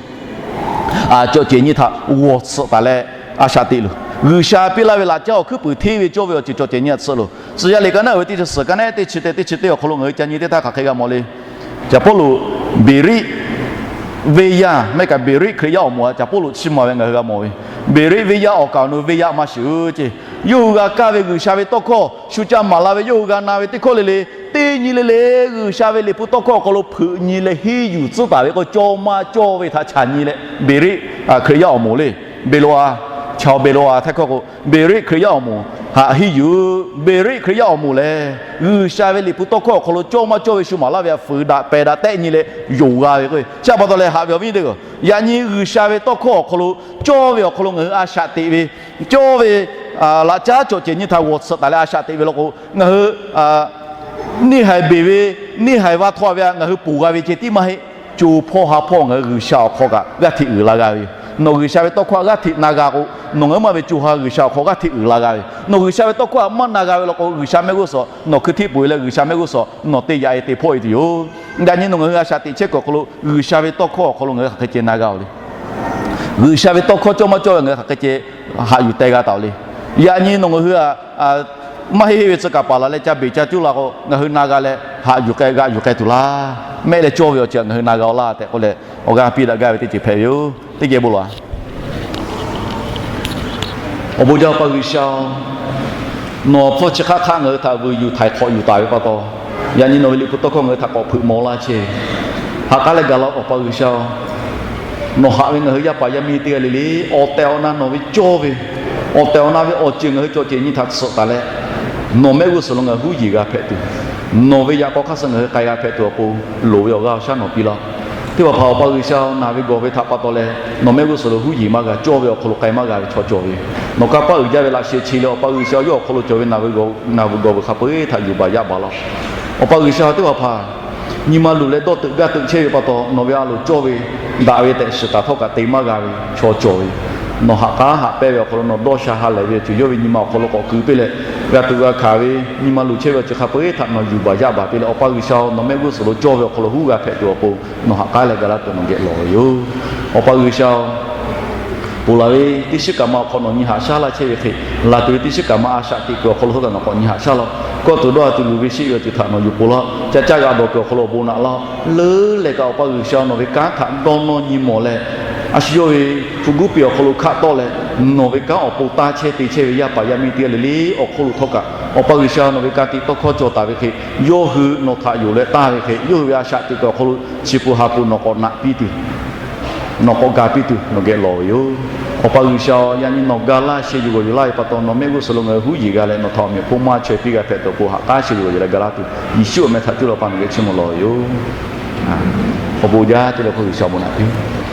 cawˬ cehˬ nyi htaꞈ g'awˬ tsuhꞈ taˍ leh a shaꞈ teꞈ loˬ. G'uiˬsha piˇ laˇ ve laꞈ caˉ awˬ hkuiˉ puiˍ hteˇ ve cawˇ ve awˬ ceuˬ cawˬ cehˬ nyi htaꞈ tsuhꞈ loˬ. Tcuh yaˇ liꞈ ka naˉ uiˍ ve teˇ chi suhˍ ka naˉ ehˉ teˇ chi teh teˇ chi teˇ awˬ hk'aw lo ngaˬ hui ca nyi teˇ htaˇ hk'aˬ hk'e g'a mawˬ le. Caˍ Pawˇluꞈ Beˍriˆ venˇ yaˇ mehˆ kaꞈ Beˍriˆ Hkriꞈ yaˇ awˬ moˍ a Caˍ Pawˇluꞈ chiˇ maˍ ve ngaˬ hui g'a mawˬ ve, Beˍriˆ venˇ yaˇ awˬ kaˍ awˬ nu venˇ yaˇ maˇ shiˍ-oˬ ceˇ. Yawˇ hui g'a kaˇ ve G'uiˬsha ve tawˇ hkawˇ shu ca maˍ la ve yawˇ hui g'a na ve teˇ hkawˇ le le, teˇ nyi le le G'uiˬsha ve Liꞈ hpu tawˇ hkawˇ awˬ hk'aw lo hpeuꞈ nyi leh henˇ yuˬ tcuhˉ taˍ ve k'o, cawˇ maˇ cawˇ ve htaꞈ chaꞈ nyi leh Beˍriˆ Hkriꞈ yaˇ awˬ moˍ le, Beˍloˍaˍ, chaw Beˍloˍaˍ htaˇ hkawˇ k'o, Beˍriˆ Hkriꞈ yaˇ awˬ moˍ htaꞈ henˇ yuˬ. Beˍriˆ Hkriꞈ yaˇ awˬ moˍ lehˬ, G'uiˬsha ve Liꞈ hpu tawˇ hkawˇ awˬ hk'aw lo cawˇ maˇ cawˇ ve shu maˍ laˇ ve htaꞈ fuiˍ daꞈ pehˬ daꞈ tehˆ nyi leh yonˍ g'a ve k'o, chi a pa taw leh haꞈ ve awˬ viˉ teˇ hpaˍ-oˬ, yaꞈ nyi G'uiˬsha ve tawˇ hkawˇ awˬ hk'aw lo cawˇ ve awˬ hk'aw lo ngaˬ hui a shaꞈ teꞈ ve, cawˇ ve laꞈ caˉ cawˬ cehˬ nyi htaꞈ g'awˬ tsuhꞈ taˍ leh a shaꞈ teꞈ ve law k'o, ngaˬ hui neˇ haiˬ beˬ ve, neˇ haiˬ va htaw ve htaꞈ ngaˬ hui ponˬ g'a ve ceh tiˉ maˇ heˆ. Co hpawˇ ha hpawˇ ngaˬ hui G'uiˬsha awˬ hk'aw kaꞈ g'aˇ hteꞈ uiˍ la g'a ve yoˬ. Nawˬ G'uiˬsha ve tawˇ hkawˇ htaꞈ g'aˇ hteꞈ na g'a k'o, nawˬ ngaˬ huiˉ ma ve co ha G'uiˬsha awˬ hk'aw g'aˇ hteꞈ uiˍ la g'a ve. Nawˬ G'uiˬsha ve tawˇ hkawˇ htaꞈ maˇ na g'a ve law k'o, G'uiˬsha mehˆ g'uˇ suhˍ nawˬ hkui htiˆ peuˬ e leh G'uiˬsha mehˆ g'uˇ suhˍ nawˬ te yaꞈ e te hpawˆ e tuˬ yoˬ. Yaꞈ nyi nawˬ ngaˬ hui a shaꞈ teꞈ chehˇ kuiˬ awˬ hk'aw lo G'uiˬsha ve tawˇ hkawˇ awˬ hk'aw lo ngaˬ hui hk'aˬ hk'e ceh na g'a oˬ le. G'uiˬsha ve tawˇ hkawˇ cawˇ maˇ cawˇ ve ngaˬ hui hk'aˬ hk'e ceh haꞈ yuˬ teh g'a taˍ oˬ le. Yaꞈ nyi nawˬ ngaˬ hui a maˇ heˆ heˆ ve tcuh kaˍ paˍ laˬ leh ca beˬ ca cuˇ la k'o, ngaˬ hui na g'a leh haꞈ yuˬ k'ai g'aꞈ yuˬ k'ai tuˬ laˇ. Mehˆ leh cawˇ ve awˬ ceuˬ htaꞈ ngaˬ hui na g'a oˬ laˇ tehꞈ k'oˆ leh, awˬ g'aˇ piˇ daꞈ gaˇ ve teˇ ceuˬ hpehꞈ ve yoˬ. Teˇ geh bon lawˬ. Awˬ bon jaˇ Awˬ pa G'uiˬsha-oˬ, nawˬ hpfuhˇ chi hk'aˆ hk'aˆ ngaˬ hui htaꞈ vuiˬ yuˬ htaiˍ hk'awꞈ yuˬ taˍ ve pa taw, yaꞈ nyi nawˬ ve liꞈ hpu tawˇ hkawˇ ngaˬ hui htaꞈ k'awꞈ hpeuꞈ maw laˇ chehˇ ve, ha k'aˉ leh gaˬ la Awˬ pa G'uiˬsha-oˬ, nawˬ haꞈ ve ngaˬ hui yaˇ paˍ yaˇ miˇ teˇ g'aˇ le le, awˬ tehˬ awˬ na nawˬ ve cawˇ ve, awˬ tehˬ awˬ na ve awˬ ceuˬ ngaˬ hui cawˬ cehˬ nyi htaꞈ tsuhꞈ taˍ leh, nawˬ mehˆ g'uˇ suhˍ lo ngaˬ hui huˉ yeˬ g'a hpehꞈ tuˬ, nawˬ ve yaꞈ k'aw hk'aˇ suh ngaˬ hui k'ai g'a hpehꞈ tuˬ awˬ pon loˍ ve awˬ g'aˇ awˬ shaˉ nawˬ piˇ laˇ. Teˇ hpaˍ hpaˍ Awˬ pa G'uiˬsha, naˬ ve gawˬ ve htaꞈ pa taw leh nawˬ mehˆ g'uˇ suhˍ lo huˉ yeˬ maˇ g'a, cawˇ ve awˬ hk'aw lo k'ai maˇ g'a ve chaw cawˬ ve, nawˬ kanˇ paˆ uiˍ jaˇ ve laꞈ sheh che leh Awˬ pa G'uiˬsha yawˇ awˬ hk'aw lo cawˬ ve naˬ ve gawˬ ve hk'a peu-eˬ htaꞈ yuˬ baˬ yaˇ baˬ laˇ. Awˬ pa G'uiˬsha teˇ hpaˍ hpaˍ nyi ma luˬ leh dawˇ teuꞈ gaˇ teuꞈ chehˇ ve pa taw, nawˬ ve a loˍ cawˇ ve daꞈ ve tehꞈ shiˍ taˍ htawˇ kaꞈ te maˇ g'a ve chaw cawˬ ve, nawˬ ha k'aˉ haꞈ pehnˇ ve awˬ hk'aw lo nawˬ dawˇ sha ha lehˬ ve awˬ ceuˬ yawˇ ve nyi ma awˬ hk'aw lo k'awꞈ keu piˇ leh, g'a tuꞈ g'a hkanˍ ve nyi ma luˬ chehˇ ve awˬ ceuˬ hk'a peu-eˬ htaꞈ nawˬ yuˬ baˬ yaˇ baˬ piˇ leh, Awˬ pa G'uiˬsha-oˬ, nawˬ mehˆ g'uˇ suhˍ lo cawˇ ve awˬ hk'aw lo huˉ g'a hpehꞈ tuˬ awˬ pon nawˬ ha k'aˉ leh ga laˇ tuˬ nawˬ geh lawˬ ve yoˬ. Awˬ pa G'uiˬsha-oˬ, ponˬ laˬ ve teˇ shiˉ kaꞈ ma awˬ hk'aw nawˬ nyi haꞈ shaˉ laˇ chehˇ ve hk'e, laˬ tuˬ ve teˇ shiˉ kaꞈ ma a shaꞈ teꞈ kuiˬ awˬ hk'aw lo htawˇ kaꞈ nawˬ k'awꞈ nyi haꞈ shaˉ laˇ. Kawˇ tuˬ dawˇ ha tuˬ luˬ ve sheˆ ve awˬ ceuˬ htaꞈ nawˬ yuˬ ponˬ laˇ. Ca caˇ g'a dawˬ kuiˬ awˬ hk'aw lo awˬ bon naꞈ laˇ. Leuˉ leh kaꞈ Awˬ pa G'uiˬsha nawˬ ve kanˉ htaꞈ dawˇ nawˇ nyi mawˬ leh, a shu yawˇ ve hpu guˇ piˍ awˬ hk'aw lo hkaˆ tawˆ leh, nawˬ ve kanˉ awˬ pon taˇ chehˇ te chehˇ ve yaˇ paˍ yaˇ miˇ teˇ g'aˇ le le awˬ hk'oˆ lo htawˇ kaꞈ, Awˬ pa G'uiˬsha nawˬ ve ka tiꞈ tawˇ hkawˇ cawˬ taˍ ve hk'e, yawˇ hui nawˬ htaꞈ yonˍ leh taˇ ve hk'e, yawˇ hui ve a shaꞈ teꞈ kuiˬ awˬ hk'aw lo chi pun ha pun nawˬ k'awꞈ naꞈ piˇ tuˬ, nawˬ k'awꞈ ga piˇ tuˬ nawˬ geh lawˬ ve yoˬ. Awˬ pa G'uiˬsha-oˬ, yaꞈ nyi nawˬ ga laˇ sheh yuˬ g'awˬ yuˬ laˇ ve pa taw, nawˬ mehˆ g'uˇ suhˍ lo ngaˬ hui huˉ yeˬ g'a leh nawˬ htaꞈ awˬ meꞈ awˬ hponˇ maˇ chaweh piˇ g'a hpehꞈ tuˬ awˬ pon ha k'aˉ sheh yuˬ g'awˬ yuˬ leh ga laˇ tuˬ, Yeˍsuˆ awˬ meh htaꞈ cuˇ leh Awˬ pa nawˬ geh chiˇ mvuh lawˬ ve yoˬ. Awˬ bon jaˇ te leh Awˬ pa G'uiˬsha awˬ bon naꞈ piˇ